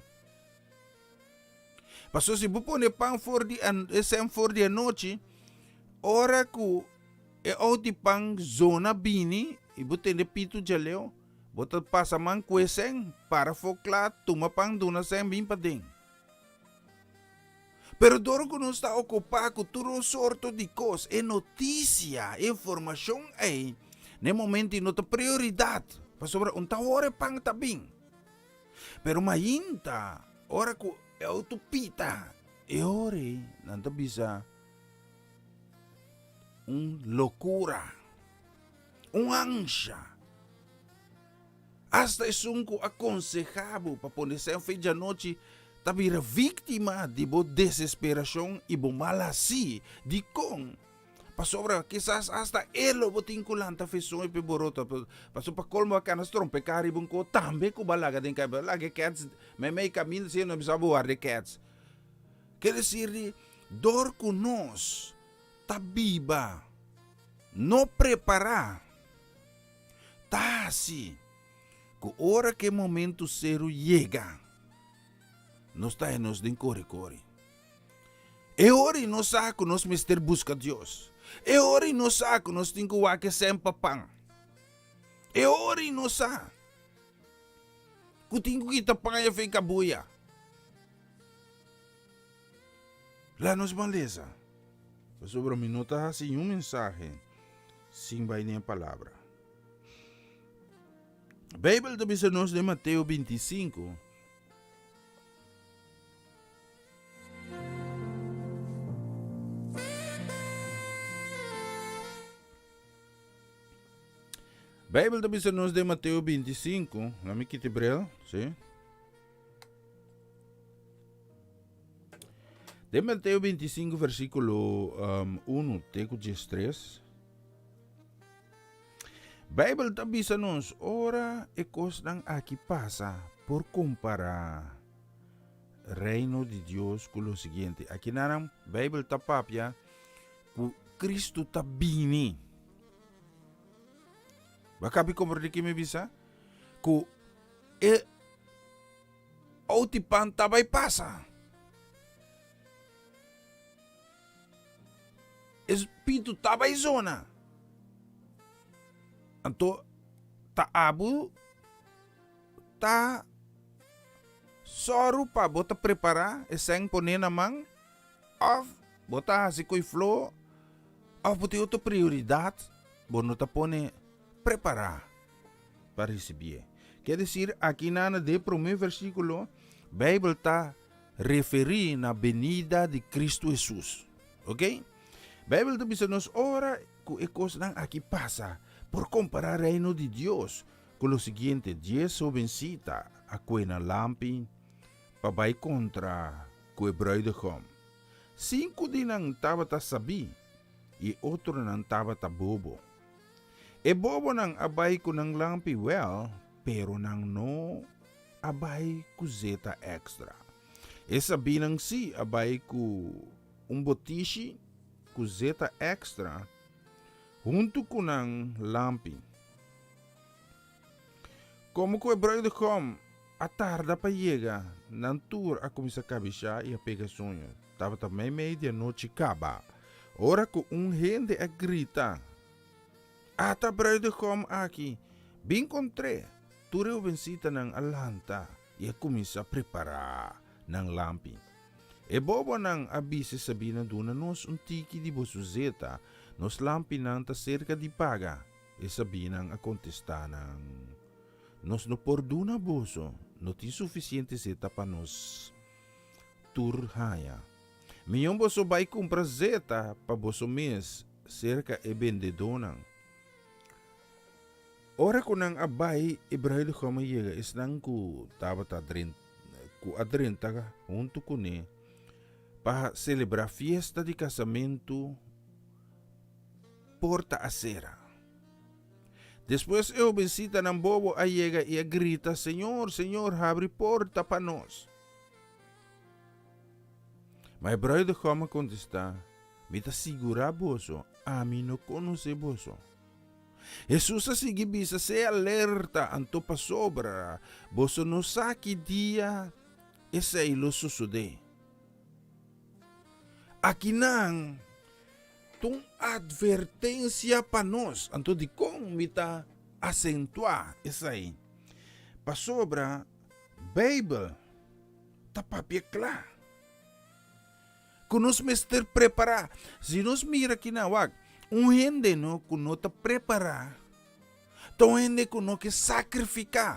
Paso si bo pone pan for di e sèn for di anochi, ora ku e out di pan zona bini i bo tende pitu djaleu, bo ta pasa man ku e sèn, para afó kla, tuma pan duna sèn bin paden. Pero dor ku nos ta okupá ku tur un sorto di kos, e notisia, e informashon ei, na e momento ei no ta prioridat, pasobra un ta ora e pan ta bin. Pero mainta, ora ku e outo pita, e ora ei nan ta bisa un lokura, un ansha. Asta esun ku a konsehá bo pa pone sèn fe djanochi ta bira víktima di bo desesperashon i bo mal hasí. Dikon? Pasobra kisas asta e lo bo tin ku lanta fe soño p'e borota. Pasobra pa kolmo a kana strompeká riba un ko tambe ku bo a laga den kai. Bo a laga e kèts meimei kaminda si e no bisa bo warda e kèts. Ker desir di dor ku nos ta biba no prepará. Ta hasi ku ora ku e momentu seru yega, nos ta haña nos den kore-kore. E ora ei nos sa ku nos mester buska Dios. E ora ei nos sa ku nos tin ku wak e sèn pa pan. E ora ei nos sa ku tin ku kita paña for e kabuya. La nos ban lesa, pasobra mi no ta hasi niun mensahe sin bai den e palabra. Beibel ta bisa nos den Mateo 25. Beibel ta bisa nos den Mateo 25, la mi kita e bril, sí. Den Mateo 25 versíkulo um, 1 te ku 13, Bijbel ta bisa nos ora e kosnan aki pasa por kompará reino di Dios ku lo siguiente. Aki naran Bijbel ta papia ku Kristu ta bini. Ba kapi komprendé ki mi bisa? Ku e Outipan ta bai pasa. E pitu ta bai zona. Anto ta abu ta sòru pa bo ta prepará e sèn poné na man òf bo ta hasi ku e fló òf bo tin otro prioridat bo no ta pone prepará. pa risibié. Ke desir, aki nan na de promé versíkulo, Beibel ta referí na benida di Kristu Hesus. Oké? Beibel ta bisa nos ora ku e kosnan aki pasa, por kompará Reino di Dios ku lo siguiente, Dies hobensita a kue nan lampi pa bai kontra ku e brùidegòm. Sinku di nan tabata sabí i e otronan tabata bobo. E bobonan a bai ku nan lampi wèl, pero nan no a bai ku zeta èkstra. E sabinan sí a bai ku un botishi ku zeta èkstra huntu ku nan lampi. Komo ku e bruidegom a tarda pa yega, nan tur a kuminsá kabishá i a pega soño. Tabata meimei di anochi kaba, ora ku un hende a grita, Ata bruidegom aki! Bin kontr'é! Tur e hobensitanan a lanta i a kuminsá prepará nan lampi. E bobonan a bisa e sabina, Duna nos un tiki di boso zeta, nos lampinan ta serka di paga. E sabinan a kontestá nan, Nos no por duna boso, no tin sufisiente zeta pa nos tur haña. Mion boso bai kumpra zeta pa boso mes serka e bendedónan. Ora ku nan a bai, e bruidegom a yega esnan ku tabata dren ku a drenta huntu kuné pa selebrá fiesta di kasamentu porta a sera. Despues e hobensitanan bobo a yega i a grita, Señor, Señor, habri porta pa nos! Ma e bruidegom a kontestá, Mi ta sigurá boso, ami no konosé boso. Hesus a sigui bisa, Sea alerta anto pasobra boso no sa ki dia esei lo sosodé. Akinan ta un atvertensia pa nos. Anto dikon mi ta asentuá esei? Pasobra Beibel ta papia kla. Ku nos mester prepará. Si nos mira kinan, wak, un hende no ku no ta prepará ta un hende ku no ke sakrifiká.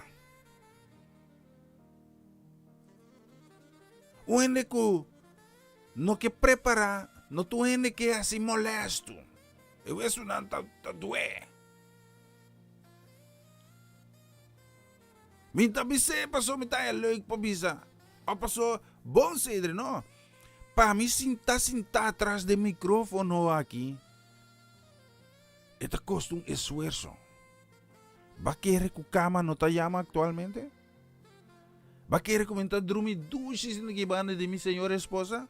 Un hende ku no ke prepará no ta un hende ke hasi molesto. E wesunan ta ta dué. Mi ta bis'é paso mi ta haña leuk pa bisa òf paso bon Cedric no. Pa mi sinta sintá tras den micrófono aki e ta kosta un esfuerso. Ba kere ku kama no ta yama aktualmente? Ba kere ku mi ta drumi dushi sinta aki banda di mi señora esposa?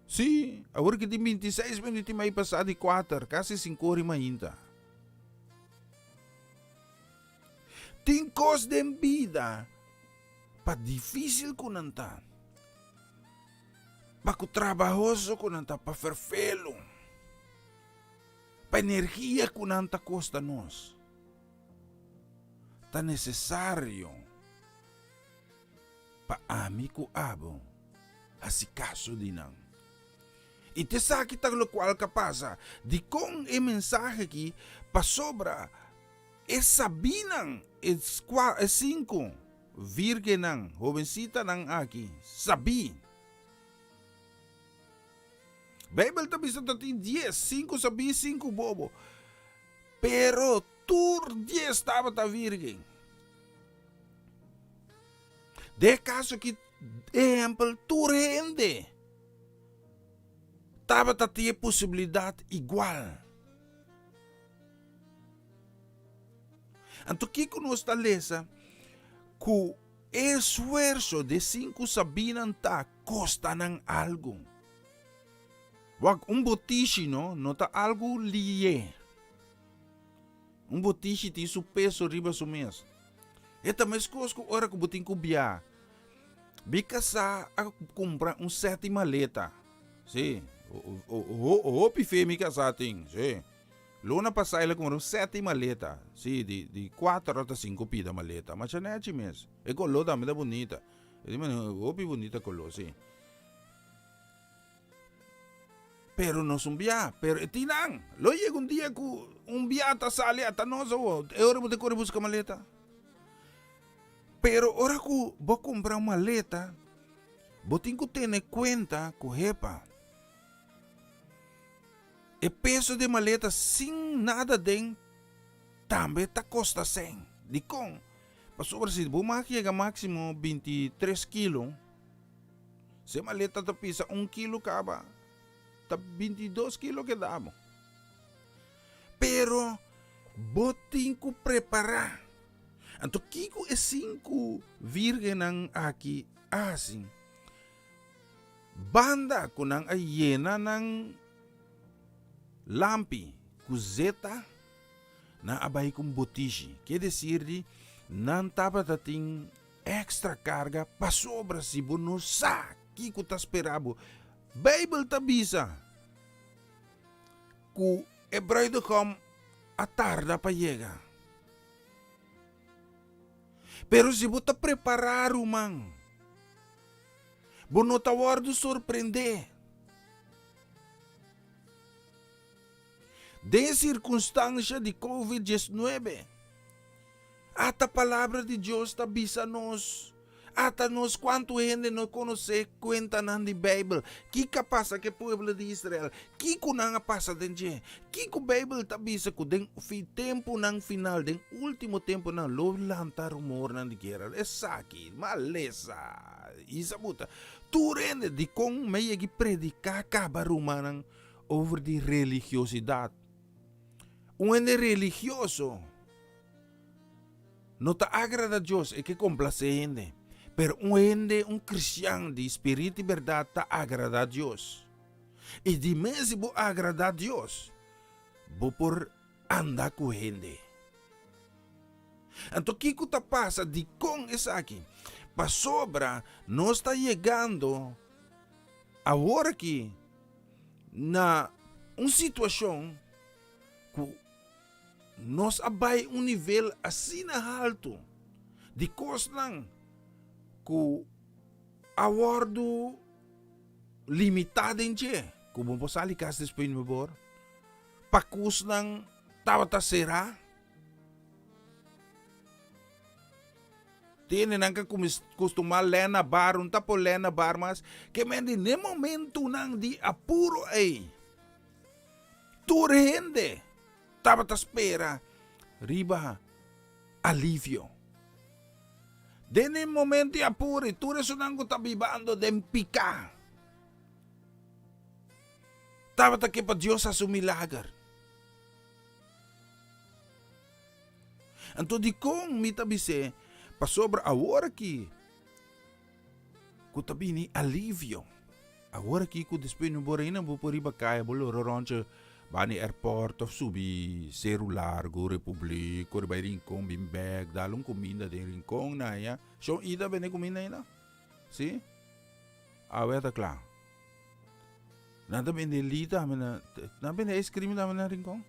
Sí, awor ki tin 26 minuut i mei pasá di kuater, kasi sinku ora i mainta. Tin kos den bida pa difísil ku nan ta, pa ku trabahoso ku nan ta, pa ferfelu, pa energia ku nan ta kosta nos. Ta nesesario pa ami ku abo hasi kaso di nan. I ta esaki ta lokual ka pasa. Dikon e mensahe aki? Pasobra e sabínan, e e sinku vírgennan, hobensitanan aki, sabí. Beibel ta bisa ta tin dies, sinku sabí, sinku bobo. Pero tur dies tabata vírgen. Den e kaso aki, ehèmpel, tur hende. Tabata tin e posibilidat igual. Anto kiko nos ta lesa? Ku e esfuerso de sinku sabinan ta kosta nan algu. Wak, un botishi no, no ta algu lié. Un botishi tin su peso riba su mes. E ta meskos ku ora ku bo tin ku bia. Mi kasá a kumpra un sèt di maleta. Sí, hopi fe mi kasá tin, sí. Luna pasá el a kumpra un sèt di maleta, sí, di di kuater ota sinku pida maleta. Masha nèchi mes. E koló tambe ta bunita. E di manera hopi bunita koló, sí. Pero nos un bia, pero e tin nan. Lo yega un dia ku un bia ta sali ata nos awo. E ora bo ta kore buska maleta. Pero ora ku bo kumpra un maleta, bo tin ku tene kuenta ku hepa. E peso di e maleta sin nada aden tambe ta kosta sèn. Dikon? Pasobra si bo mag yega máksimo 23 kilo, si e maleta ta pisa un kilo kaba, ta 22 kilo keda bo. Pero bo tin ku prepará. Anto kiko e sinku vírgennan aki a hasi? Banda ku nan a yena nan lampi ku zeta, nan a bai ku un botishi. Ke desir di nan tabata tin èkstra karga pasobra si bo no sa kiko ta spera bo. Beibel ta bisa ku e bruidegom a tarda pa yega. Pero si bo ta prepará, ruman, bo no ta wòrdu sorprendé. Den e sirkunstansha di Covid 19, ata Palabra di Dios ta bisa nos. Ata nos kuantu hende no konosé kuentanan di Beibel. Kiko a pasa ku e pueblo di Israel? Kiko nan a pasa den dje? Kiko Beibel ta bisa ku den fi tempunan final, den último tempunan lo lanta rumornan di guera? Esaki, malesa, isa buta. Tur hende, dikon mi a yegi prediká kaba rumannan over di religiosidat? Un hende religioso. No ta agrada Dios, e ke komplasé hende. Pero un hende, un kristian di spiritu i bèrdat ta agradá Dios. I di mes si bo agradá Dios, bo por anda ku hende. Anto kiko ta pasa? Dikon esaki? Pasobra nos ta yegando awor aki na un situashon ku Nos a bai un nivel asina haltu di kosnan ku a wòrdu limitá den dje, ku bo por sali kas despues di mebor, pakusnan tabata será. Tene nan ka kustumá lèna bar, un ta por lèna bar mas, ke men di n'e momentunan di apuro ei, tur hende tabata spera riba alivio. Den e momento di apuro ei, tur esunnan ku ta bibando den piká tabata ke pa Dios hasi un milager. Anto dikon mi ta bis'é? Pasobra awor aki ku ta bini alivio. Awor aki ku despues no bo reina bo por riba kaya bo lora ròntje bani airport òf subi Seru Largu, Republiek, kore bai Rincon bin bèk dal un kuminda den Rincon na aya. Shon Ida bende kuminda ainda? Si? Awe a ta kla. Nan ta bende li tambe na, nan bende ice cream tambe na Rincon?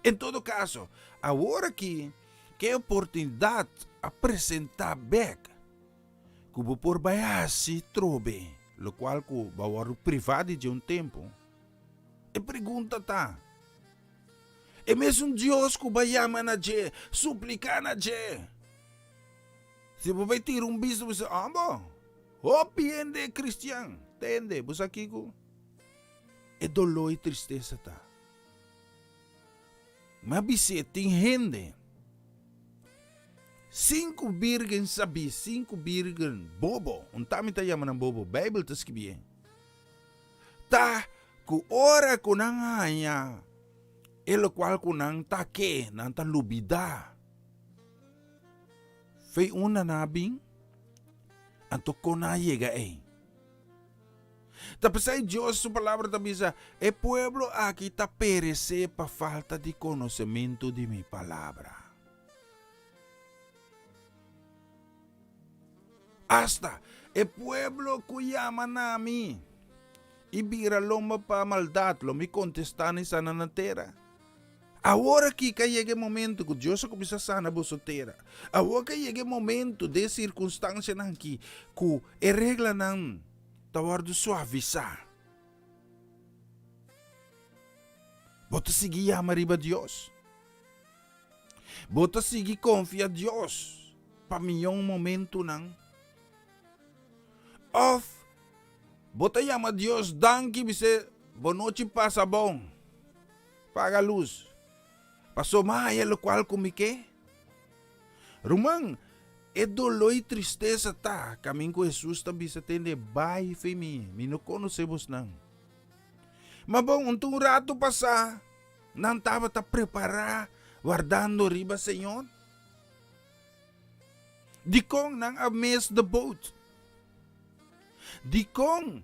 En todo kaso, awor aki ku e oportunidat a presentá bèk ku bo por bai hasi trobe lokual ku bo a wòrdu privá di dje un tempu, e pregunta ta, E mesun Dios ku bo a yama na dje, supliká na dje, si bo bai tira un bista bo bisa, Amo, hopi hende kristian, tende, bo sa kiko e doló i tristesa ta? Mi a bis'é, Tin hende, sinku bírgen sabí, sinku bírgen bobo, un ta mi ta yama nan bobo, Beibel ta skibié, ta ku ora ku nan haña e lokual ku nan ta ke, nan ta lubidá. Fei unda nan a bin, anto kon nan a yega ei? Ta p'esei Dios su Palabra ta bisa, E pueblo aki ta peresé pa falta di konosementu di mi Palabra. Asta e pueblo ku yama na mi i bira lomba pa maldat, lo mi kontestá ni sana nan tera. Awor aki ka yega e momento ku Dios a kuminsá sana boso tera. Awor ka yega e momento den sirkunstansianan aki ku e reglanan ta wòrdu suavisá. Bo ta sigui yama riba Dios. Bo ta sigui konfia Dios pa mion momentunan. Òf bo ta yama Dios danki bis'é bo nochi pasa bon. Paga lus. Paso m'a haya lokual ku mi ke. Ruman, e doló i tristesa ta kamin ku Hesus ta bisa tende bai fe mi, mi no konosé bosnan. Ma bon, un un ratu pasá, nan tabata prepará wardando riba Señor. Dikon nan a miss the boat? Dikon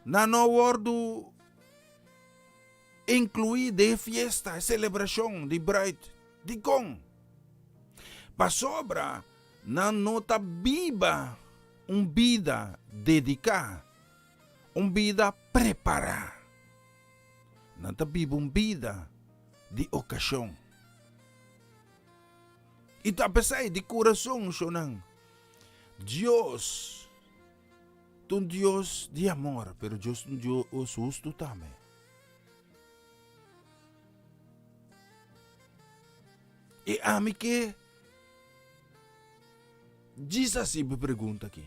nan no a wòrdu Inkluí den e fiesta, e selebrashon di bruid. Dikon? Pasobra nan no ta biba un bida dediká, un bida prepará. Nan ta biba un bida di okashon. I ta p'esei di kurason, shonnan, Dios ta un Dios di amor, pero Dios ta un Dios hustu tambe. I ami ke Djis hasi bo pregunta aki.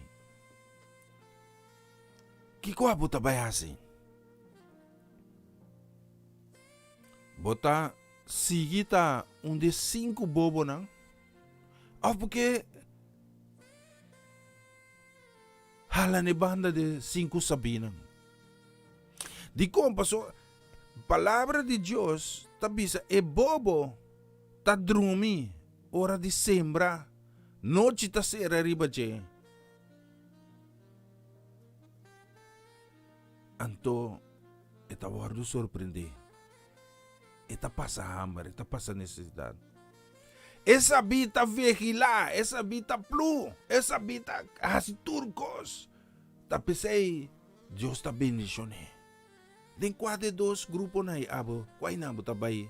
Kiko abo ta bai hasi? Bo ta sigui ta un di e sinku bobonan? Òf bo ke hala na e banda di e sinku sabinan? Dikon? Pasobra Palabra di Dios ta bisa e bobo ta drumi ora di sembra, nochi ta sera riba dje. Anto e ta wòrdu sorprendé. E ta pasa hamber, e ta pasa nesesidat. E sabí ta vigilá, e sabí ta plu, e sabí ta hasi tur kos. Ta p'esei Dios ta bendishon'é. Den kua di e dos gruponan ei abo, kua einan bo ta bai?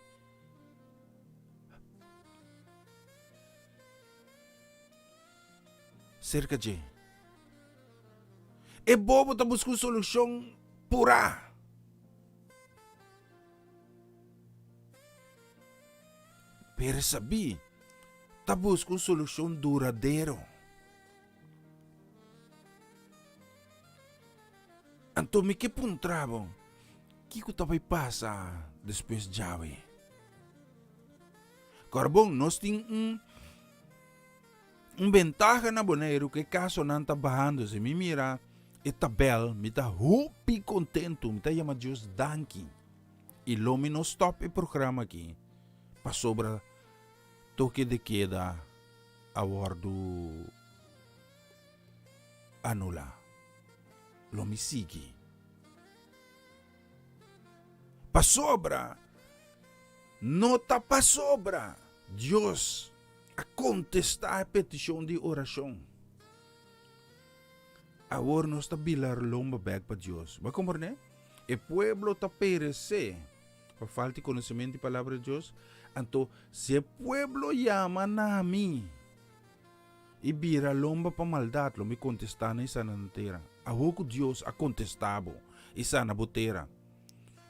Serka dje. E bobo ta buska un solushon purá. Pero e sabí ta buska un solushon duradero. Anto mi ke puntra bo, kiko ta bai pasa despues djawe? Kòrbon, nos tin un Un bentaha na Boneiru ku e kasonan ta bahando. Si mi mira e tabèl mi ta hopi kontentu, mi ta yama Dios danki. I lo mi no stòp e programa aki pasobra toke de keda a wòrdu anulá. Lo mi sigui. Pasobra no ta pasobra Dios a kontestá e petishon di orashon. Awor nos ta bila lomba bèk pa Dios. Bo a komprendé? E pueblo ta peresé pa falta di konosementu di palabra di Dios. Anto, si e pueblo yama na mi i bira lomba pa maldat, lo mi kontestá nan i sana nan tera. Awor ku Dios a kontestá bo i sana bo tera,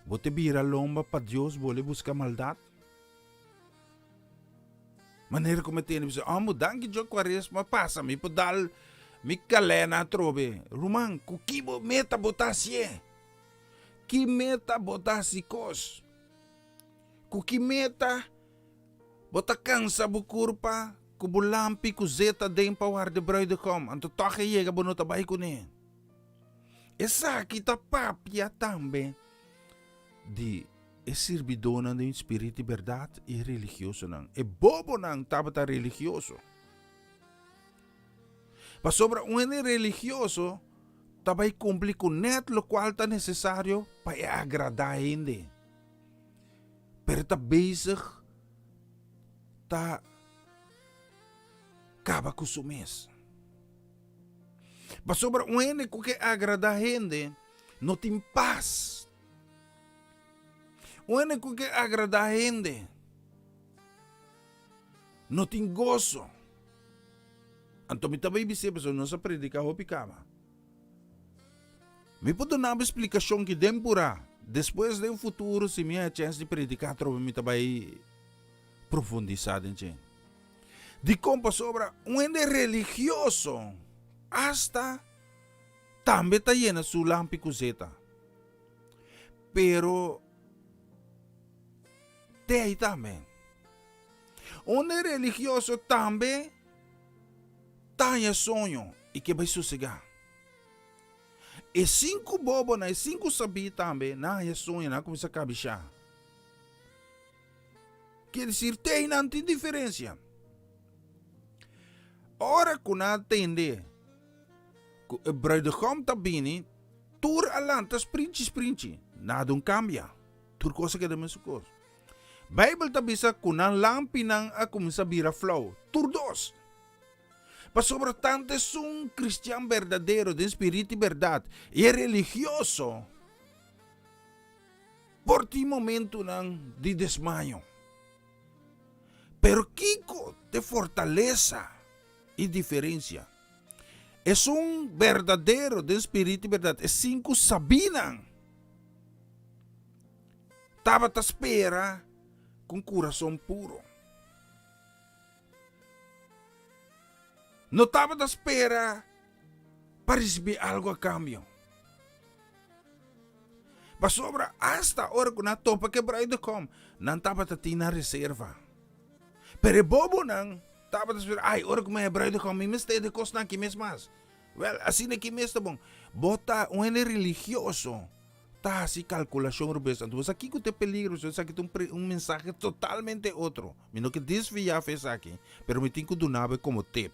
bo ta bira lomba pa Dios bolbe buska maldat? Manera ku mi tende bisa, Amo, danki Djo Kuaresma pasa, mi por dal mi kalena atrobe. Ruman, ku ki bo meta bo ta hasié? Ki meta bo ta hasi kos? Ku ki meta bo ta kansa bo kurpa ku bo lampi ku zeta den pa warda e bruidegom, anto tòg e yega bo no ta bai kuné? Esaki ta papia tambe di e sirbidónan den spiritu i bèrdat i e religiosonan. E bobonan tabata religioso. Pasobra un hende religioso ta bai kumpli ku nèt lokual ta nesesario pa e agradá hende. Pero e ta bezig ta kaba ku su mes. Pasobra un hende ku ke agradá hende no tin pas. Un hende ku ke agradá hende no tin goso. Anto mi ta bai bis'é pasobra nos a prediká hopi kaba. Mi por duna bo splikashon ki den purá. Despues den futuro si mi haña chèns di prediká atrobe mi ta bai profundisá den dje. Dikon? Pasobra un hende religioso asta tambe ta yena su lampi ku zeta. Pero te ei tambe. Un hende religioso tambe ta haña soño i ke bai sosegá. E sinku bobonan, e sinku sabí tambe, nan haña soño, nan a kuminsá kabishá. Kier desir te einan tin diferensia. Ora ku nan a tende ku e bruidegom ta bini, tur a lanta sprinchi sprinchi. Nada un kambia. Tur kos a keda mesun kos. Beibel ta bisa ku nan lampinan a kuminsá bira flou. Tur dos. Pasobra tantu esun kristian berdadero den spiritu i bèrdat i e religioso, Por tin momentunan di desmayo. Pero kiko t'e fortalesa i diferensia? Esun berdadero den spiritu i bèrdat, esin ku sabínan tabata spera ku un kurason puro. No tabata spera pa risibí algu a kambio. Pasobra asta ora ku nan topa ku e bruidegom, nan tabata tin nan reserva. Pero e bobonan tabata spera, ai, ora ku mi haña bruidegom, mi mester di e kosnan aki mes mas. Wèl, asina aki mes ta bon. Bo ta un hende religioso ta hasi kalkulashon rubes. Anto bo sa kiko ta e peligro? Pasobra esaki ta un mensahe totalmente otro. Mi no ke desviá for esaki, pero mi tin ku duna bo e komo tip.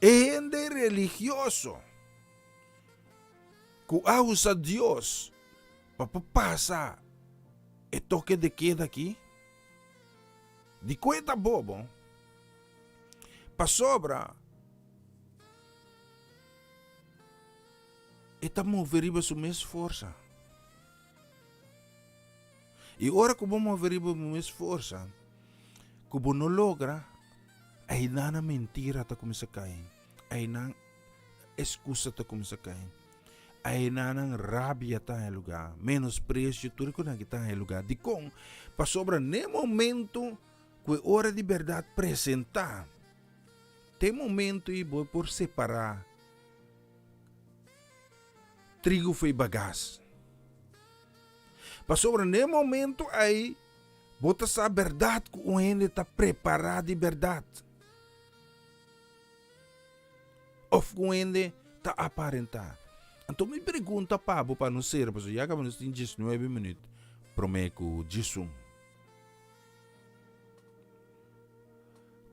E hende religioso ku a usa Dios pa por pasa e toke de keda aki, dikon e ta bobo? Pasobra e ta move riba su mes forsa. I ora ku bo move riba bo mes forsa, ku bo no logra, einan nan mentira ta kuminsá kai, einan eskusa ta kuminsá kai, einan nan rabia ta haña lugá, menospresio, tur e kosnan aki ta haña lugá. Dikon? Pasobra n'e momento ku e ora di bèrdat presentá, te momento ei bo por separá trigo fo'i bagas. Pasobra n'e momento ei bo ta sa bèrdat ku un hende ta prepará di bèrdat òf ku un hende ta aparentá. Anto mi pregunta pa bo pa nos sera, pasobra ya kaba nos tin diesnuebe minüt promé ku diesun.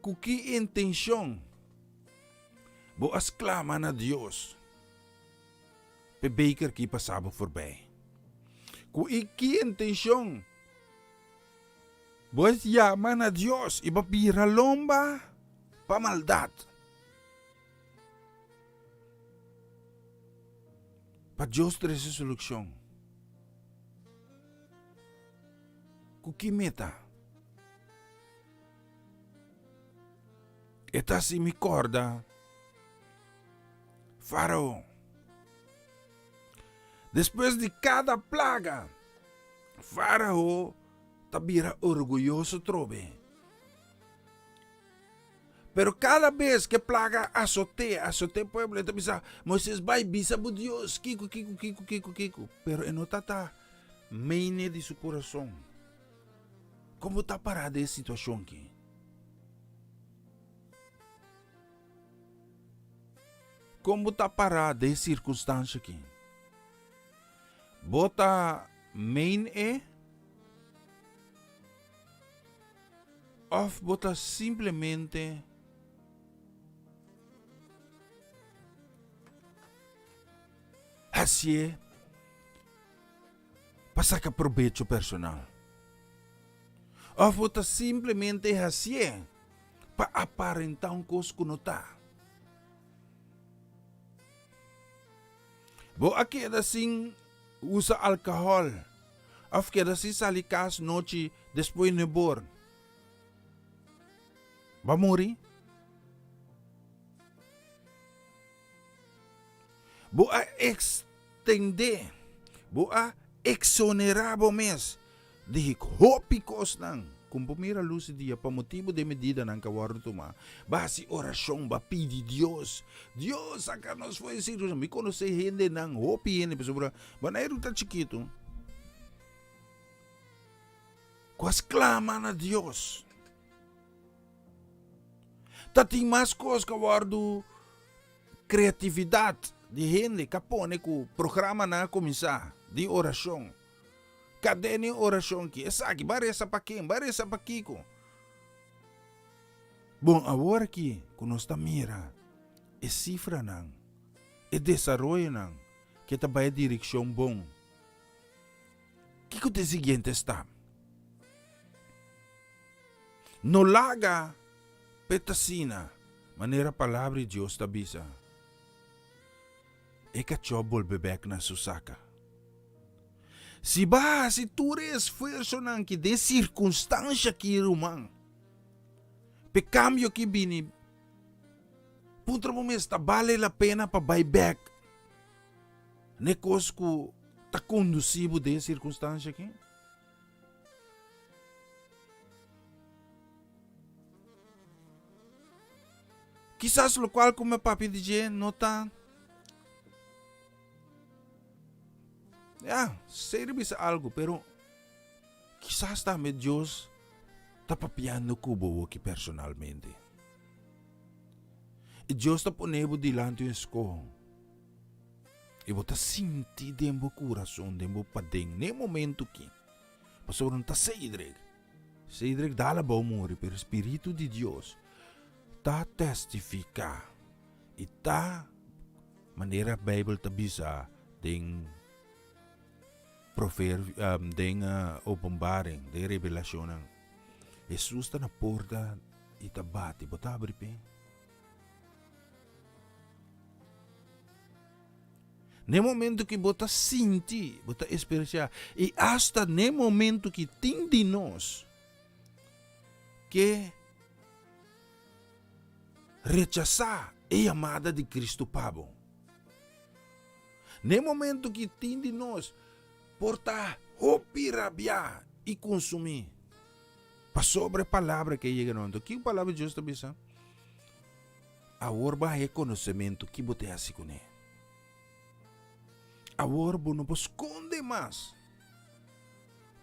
Ku ki intenshon bo a sklama na Dios p'e beker ki pasa bo forbei? Ku i ki intenshon bo a yama na Dios i bo a bira lomba pa maldat? Pa Dios trese solushon. Ku ki meta? E ta hasi mi kòrda Fárao. Despues di kada plaga, Fárao ta bira orguyoso trobe. Pero kada bes ku e plaga asot'é, asot'é pueblo, e ta bisa, Moises, bai bisa bo Dios kiko, kiko, kiko, kiko, kiko. Pero e no ta ta meine di su kurason. Kon bo ta pará den e situashon aki? Kon bo ta pará den e sirkunstansha aki? Bo ta mein e? Òf bo ta simplemente hasié pa saka probecho personal? Òf bo ta simplemente hasié pa aparentá un kos ku no ta? Bo a keda sin usa alkohòl òf keda sin sali kas nochi despues nubor? Bo a muri? Bo a ekstendé, bo a eksonerá bo mes di hopi kosnan ku bo mira lus di dia pa motibu di e medidanan ku a wòrdu tumá. Bo a hasi orashon, bo a pidi Dios, Dios saka nos for di e situashon. Mi konosé hendenan, hopi hende, pasobra Boneiru ta chikitu, ku a sklama na Dios. Ta tin mas kos ku a wòrdu kreatividat di hende ku a pone ku programanan a kuminsá di orashon. Kadena e orashon ki esaki? Ba resa pa ken? Ba resa pa kiko? Bon, awor aki ku nos ta mira e sifranan, e desaroyonan ke ta bai e direkshon bon, kiko ta e siguiente stap? No laga p'e ta asina, manera Palabra di Dios ta bisa. E kachó bolbe bèk na su saka. Si bo a hasi tur e esfuersonan ki den sirkunstansha ki ruman, p'e kambio ki bini, puntra bo mes, ta bale la pena pa bai bèk n'e kos ku ta kondusí bo den e sirkunstansha aki? Kisas lokual ku mi a papia di dje no ta. Ya, serio bisa algu, pero kisas tambe Dios ta papiando ku bo woki personalmente. I Dios ta pone bo dilanti un eskoho. I bo ta sinti den bo kurason, den bo paden, n'e momento ki. Pasobra no ta Cedric. Cedric dal abou muri, pero Spiritu di Dios ta testifiká i ta manera Beibel ta bisa den Proverbio, den Openbaring, den Revelashonnan. Hesus ta na porta i ta bati. Bo ta habri p'e? N'e momento ki bo ta sinti, bo ta eksperensiá, i asta n'e momento ki tin di nos ke rechasá e yamada di Kristu pa bo. N'e momento ki tin di nos por ta hopi rabiá i konsumí pasobra e palabra ke yega nos. Anto kiko palabra di Dios ta bisa? Awor bo a haña konosementu, ki bo ta hasi kuné? Awor bo no por skonde mas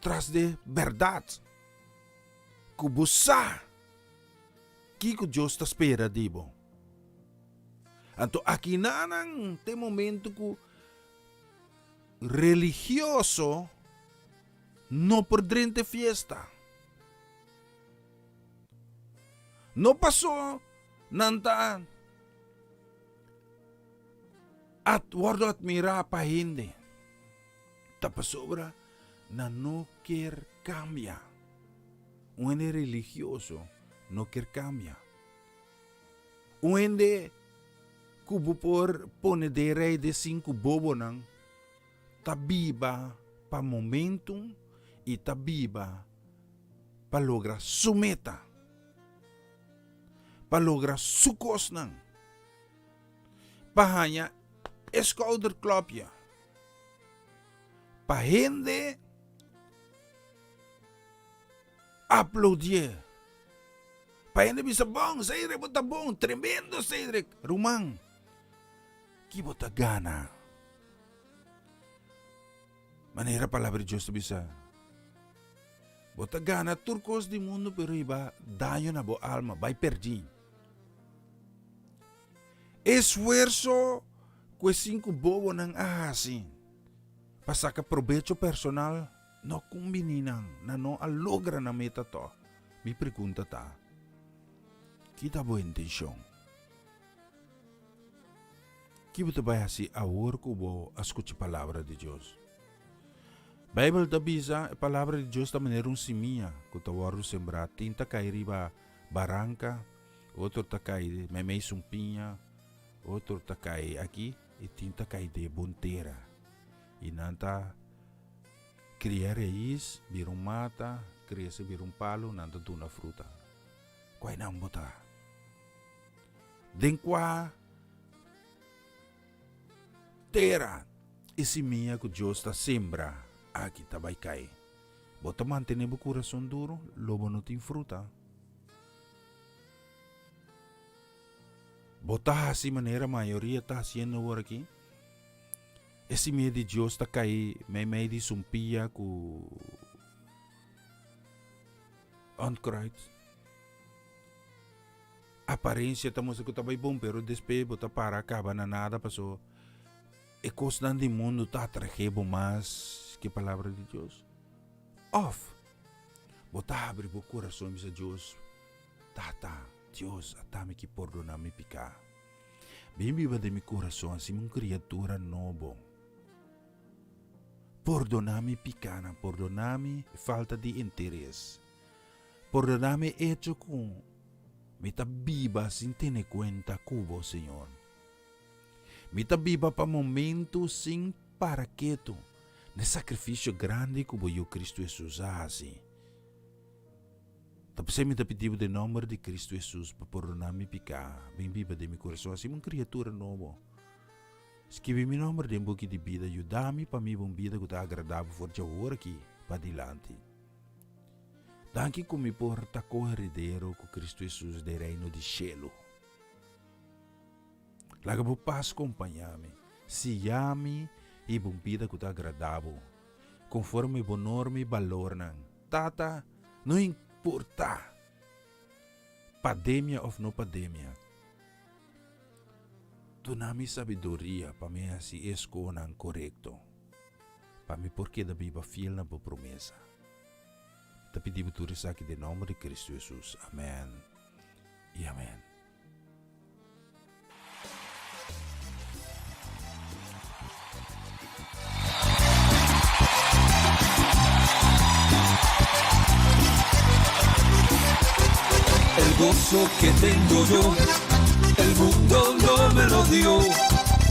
tras de bèrdat ku bo sa kiko Dios ta spera di bo. Anto akinanan ta e momentu ku religioso no por drenta e fiesta. No paso nan ta at wordo admira pa hende, ta pasobra nan no kier cambia. Un hende religioso no kier cambia. Un hende cu bo por pone den rij de cinco bobonan ta biba pa momentum y ta biba pa logra su meta, pa logra su kosnan, pa haña e skouderklopje, pa hende aplaudié, pa hende bisa bon, Cedric bo ta bon, tremendo Cedric, ruman, ki bo ta gana? Manera Palabra di Dios ta bisa, Bo ta gana tur kos di mundu pero hiba daño na bo alma, bai perdí. Esfuerso ku e sinku bobonan a hasi pa saka probecho personal no kumbiní nan, nan no a logra nan meta tòg. Mi pregunta ta, Ki ta bo intenshon? Ki bo ta bai hasi awor ku bo a skucha palabra di Dios? Beibel ta bisa e palabra di Dios ta manera un simia ku ta wòrdu sembrá. Tin ta kai riba baranka, otro ta kai meimei sumpiña, otro ta kai aki i tin ta kai den bon tera. I nan ta kria rais, bira un mata, krese bira un palu, nan ta duna fruta. Kua nan bo ta? Den kua tera e simia ku Dios ta sembra aki ta bai kai? Bo ta mantené bo kurason duru, lo bo no tin fruta. Bo ta hasi manera mayoria ta hasiendo awor aki? E simia di Dios ta kai meimei di sumpia ku onkruid. Aparencia ta mustra cu ta bay bon pero despues bo ta para caba na nada paso e cosnan di mundo ta atrahe bo mas ke palabra di Dios. Of bo ta habri bo corazon y bisa Dios, Tata, Dios, ata mi ki pordona mi pica. Bin biba den mi corazon, hacimi un criatura nobo. Pordona mi picanan, pordona mi falta di interes. Pordoná mi e echo ku mi ta biba sin tene kuenta ku bo, Señor. Mi ta biba pa momentu sin para ketu n'e sakrifisio grandi ku bo Yu Kristu Hesus a hasi. Ta p'esei mi ta pidi bo den nòmber di Kristu Hesus pa pordoná mi piká, bin biba den mi kurason, hasi mi un kriatura nobo. Skibi mi nòmber den buki di bida, yuda mi pa mi biba un bida ku ta agradá bo for djawor aki padilanti. Danki ku mi por ta koheredero ku Kristu Hesus den Reino di shelu. Laga bo pas kompañá mi. Siña mi hiba un bida ku ta agradá bo, konforme bo norma i balornan. Tata, no importá pademia òf no pademia, duna mi sabiduria pa mi hasi e eskohonan korekto, pa mi por keda biba fiel na bo promesa. Mi ta pidi bo tur esaki den nòmber di Kristu Hesus. Amèn i amèn.
El gozo que tengo yo, el mundo no me lo dio.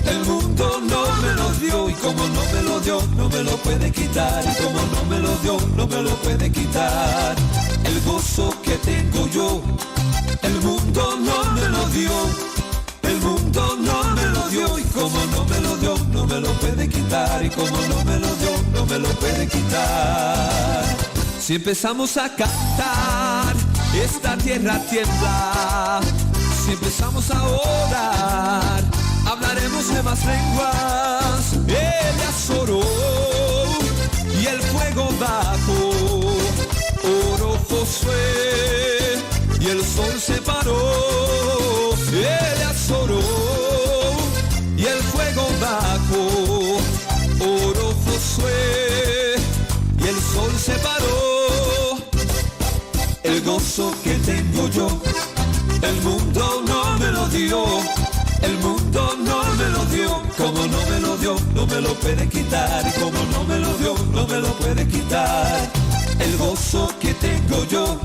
El mundo no me lo dio y como no me lo dio, no me lo puede quitar. Y como no me lo dio, no me lo puede quitar. El gozo que tengo yo, el mundo no me lo dio. El mundo no me lo dio y como no me lo dio, no me lo puede quitar. Y como no me lo dio, no me lo puede quitar. Si empezamos a cantar, esta tierra tiembla. Si empezamos a orar, hablaremos nuevas lenguas. Ella oró y el fuego bajó. Oró Josué y el sol se paró. Ella oró y el fuego bajó. Oró Josué y el sol se paró. El gozo que tengo yo, el mundo no me lo dio. El mundo no me lo dio, como no me lo dio, no me lo puede quitar. Como no me lo dio, no me lo puede quitar. El gozo que tengo yo,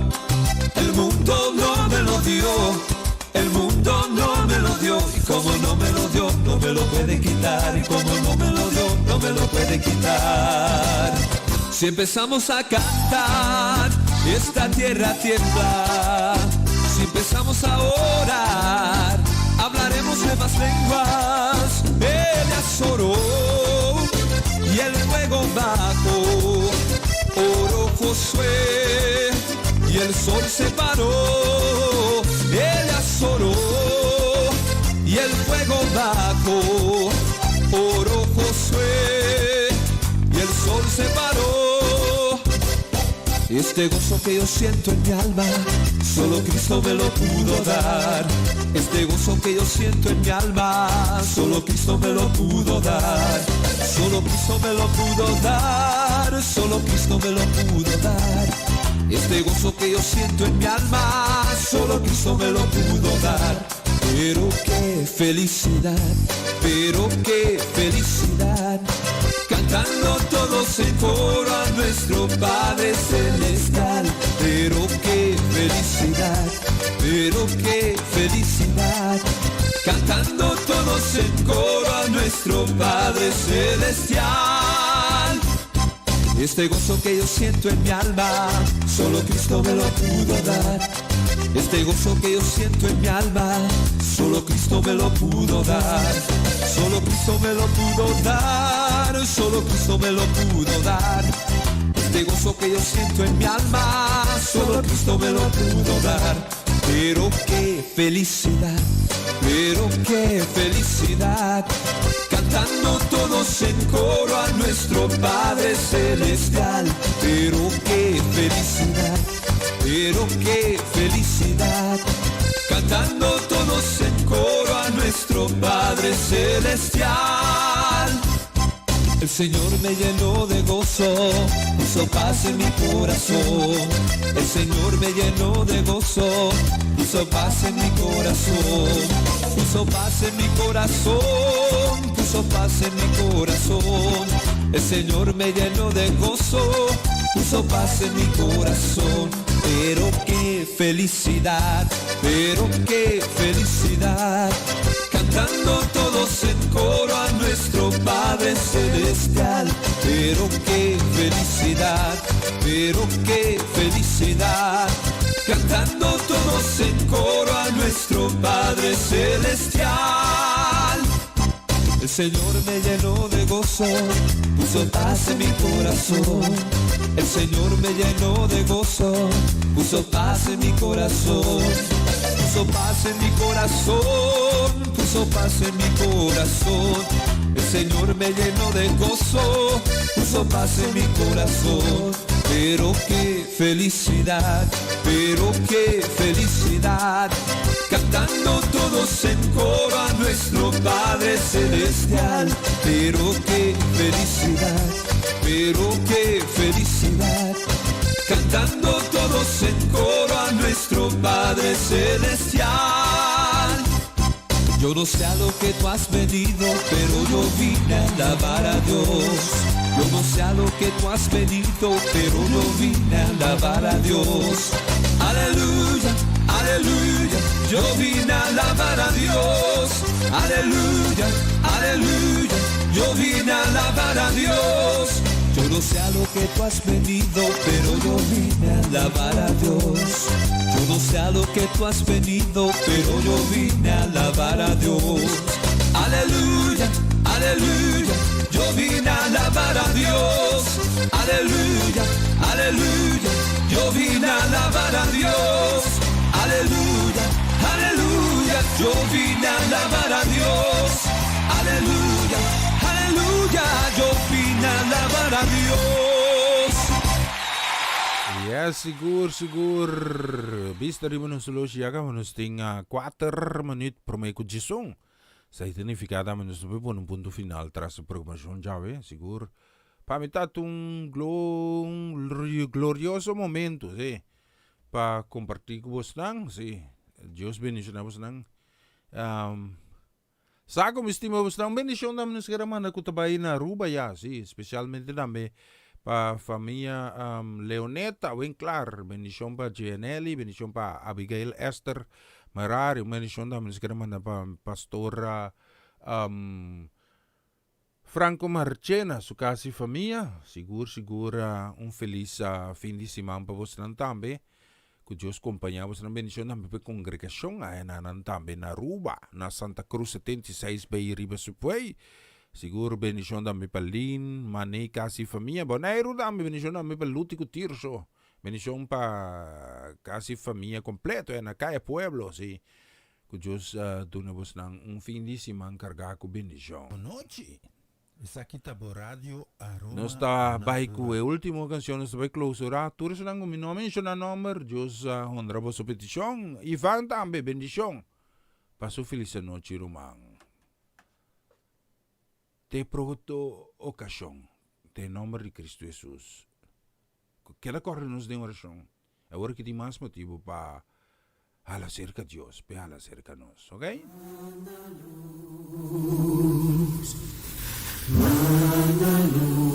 el mundo no me lo dio. El mundo no me lo dio, y como no me lo dio, no me lo puede quitar. Y como no me lo dio, no me lo puede quitar. Si empezamos a cantar, esta tierra tiembla. Si empezamos a orar, hablaremos nuevas lenguas. Ella oró y el fuego bajó. Oró Josué y el sol se paró. Ella oró y el fuego bajó. Oró Josué y el sol se paró. Este gozo que yo siento en mi alma, solo Cristo me lo pudo dar. Este gozo que yo siento en mi alma, solo Cristo me lo pudo dar. Solo Cristo me lo pudo dar, solo Cristo me lo pudo dar. Este gozo que yo siento en mi alma, solo Cristo me lo pudo dar. Pero qué felicidad, pero qué felicidad. Cantando todos en coro a nuestro Padre Celestial. Pero qué felicidad, pero qué felicidad. Cantando todos en coro a nuestro Padre Celestial. Este gozo que yo siento en mi alma, solo Cristo me lo pudo dar. Este gozo que yo siento en mi alma, solo Cristo me lo pudo dar. Solo Cristo me lo pudo dar, solo Cristo me lo pudo dar. Este gozo que yo siento en mi alma, solo Cristo me lo pudo dar. Pero qué felicidad, pero qué felicidad. Cantando todos en coro a nuestro Padre Celestial. Pero qué felicidad, pero qué felicidad. Cantando todos en coro a nuestro Padre Celestial. El Señor me llenó de gozo, puso paz en mi corazón. El Señor me llenó de gozo, puso paz en mi corazón. Puso paz en mi corazón, puso paz en mi corazón. El Señor me llenó de gozo, puso paz en mi corazón. Pero qué felicidad, pero qué felicidad. Cantando todos en coro a nuestro Padre Celestial. Pero qué felicidad, pero qué felicidad. Cantando todos en coro a nuestro Padre Celestial. El Señor me llenó de gozo, puso paz en mi corazón. El Señor me llenó de gozo, puso paz en mi corazón. Puso Puso paz en mi corazón, puso paz en mi corazón. El Señor me llenó de gozo, puso paz en mi corazón. Pero qué felicidad, pero qué felicidad. Cantando todos en coro a nuestro Padre Celestial. Pero qué felicidad, pero qué felicidad. Cantando todos en coro a nuestro Padre Celestial. Yo no sé a lo que tú has venido, pero yo vine a alabar a Dios. Yo no sé a lo que tú has venido, pero yo vine a alabar a Dios. Aleluya, aleluya, yo vine a alabar a Dios. Aleluya, aleluya, yo vine a alabar a Dios. Yo no sé a lo que tú has venido, pero yo vine a alabar a Dios. Yo no sé a lo que tú has venido, pero yo vine a alabar a Dios. Aleluya, aleluya, yo vine a alabar a Dios. Aleluya, aleluya, yo vine a alabar a Dios. Aleluya, aleluya, yo vine a alabar a Dios. Aleluya, aleluya, yo vine a alabar a Dios.
Yes, sigur, sigur. Bista riba nos horloge ya caba nos tin 4 minuut prome cu djison. Esaki ta nifica tambe nos ta por pone un punto final tras e programacion djawe, sigur. Pa mi ta un glo un glorioso momento, si, pa comparti cu bosnan, si. Dios bendiciona bosnan. Um, Sa ku mi stima bo sta un bendishon tambe nos kere manda ku ta bai na Aruba ya, si, spesialmente tambe pa famia Leoneta Winklar, bendishon pa Gianelli, bendishon pa Abigail Esther Merari, un bendishon tambe nos kere manda pa pastor Franco Marchena, su kas i famia. Sigur sigur un felis fin di siman pa bosnan tambe. Ku Dios kompañá bosnan. Bendishon tambe pa e kongregashon aya na nan tambe na Aruba, na Santa Cruz 76 bay riba Subway. Sigur bendishon tambe pa Lin, Mané, kas i famia. Boneiru tambe bendishon tambe pa Luti ku Tirso. Bendishon pa kas i famia kompleto aya na Kaya Pueblo, si. Ku Dios duna bosnan un fin di siman kargá ku bendishon.
Bonochi! Esaki ta bo radio Aroma
Nos ta bai ku e ultimo kanshon, nos ta bai klousurá. Tur esnan ku mi no a menshoná nòmber, Dios a honra boso petishon. Ivan tambe, bendishon. Pasa un felis anochi ruman. Te proto okashon, den nòmber di Kristu Hesus. Keda kòrda nos den orashon. Awor ki tin mas motibu pa hala serka Dios, p'e hala serka nos, ok?
Manda luz, manda luz.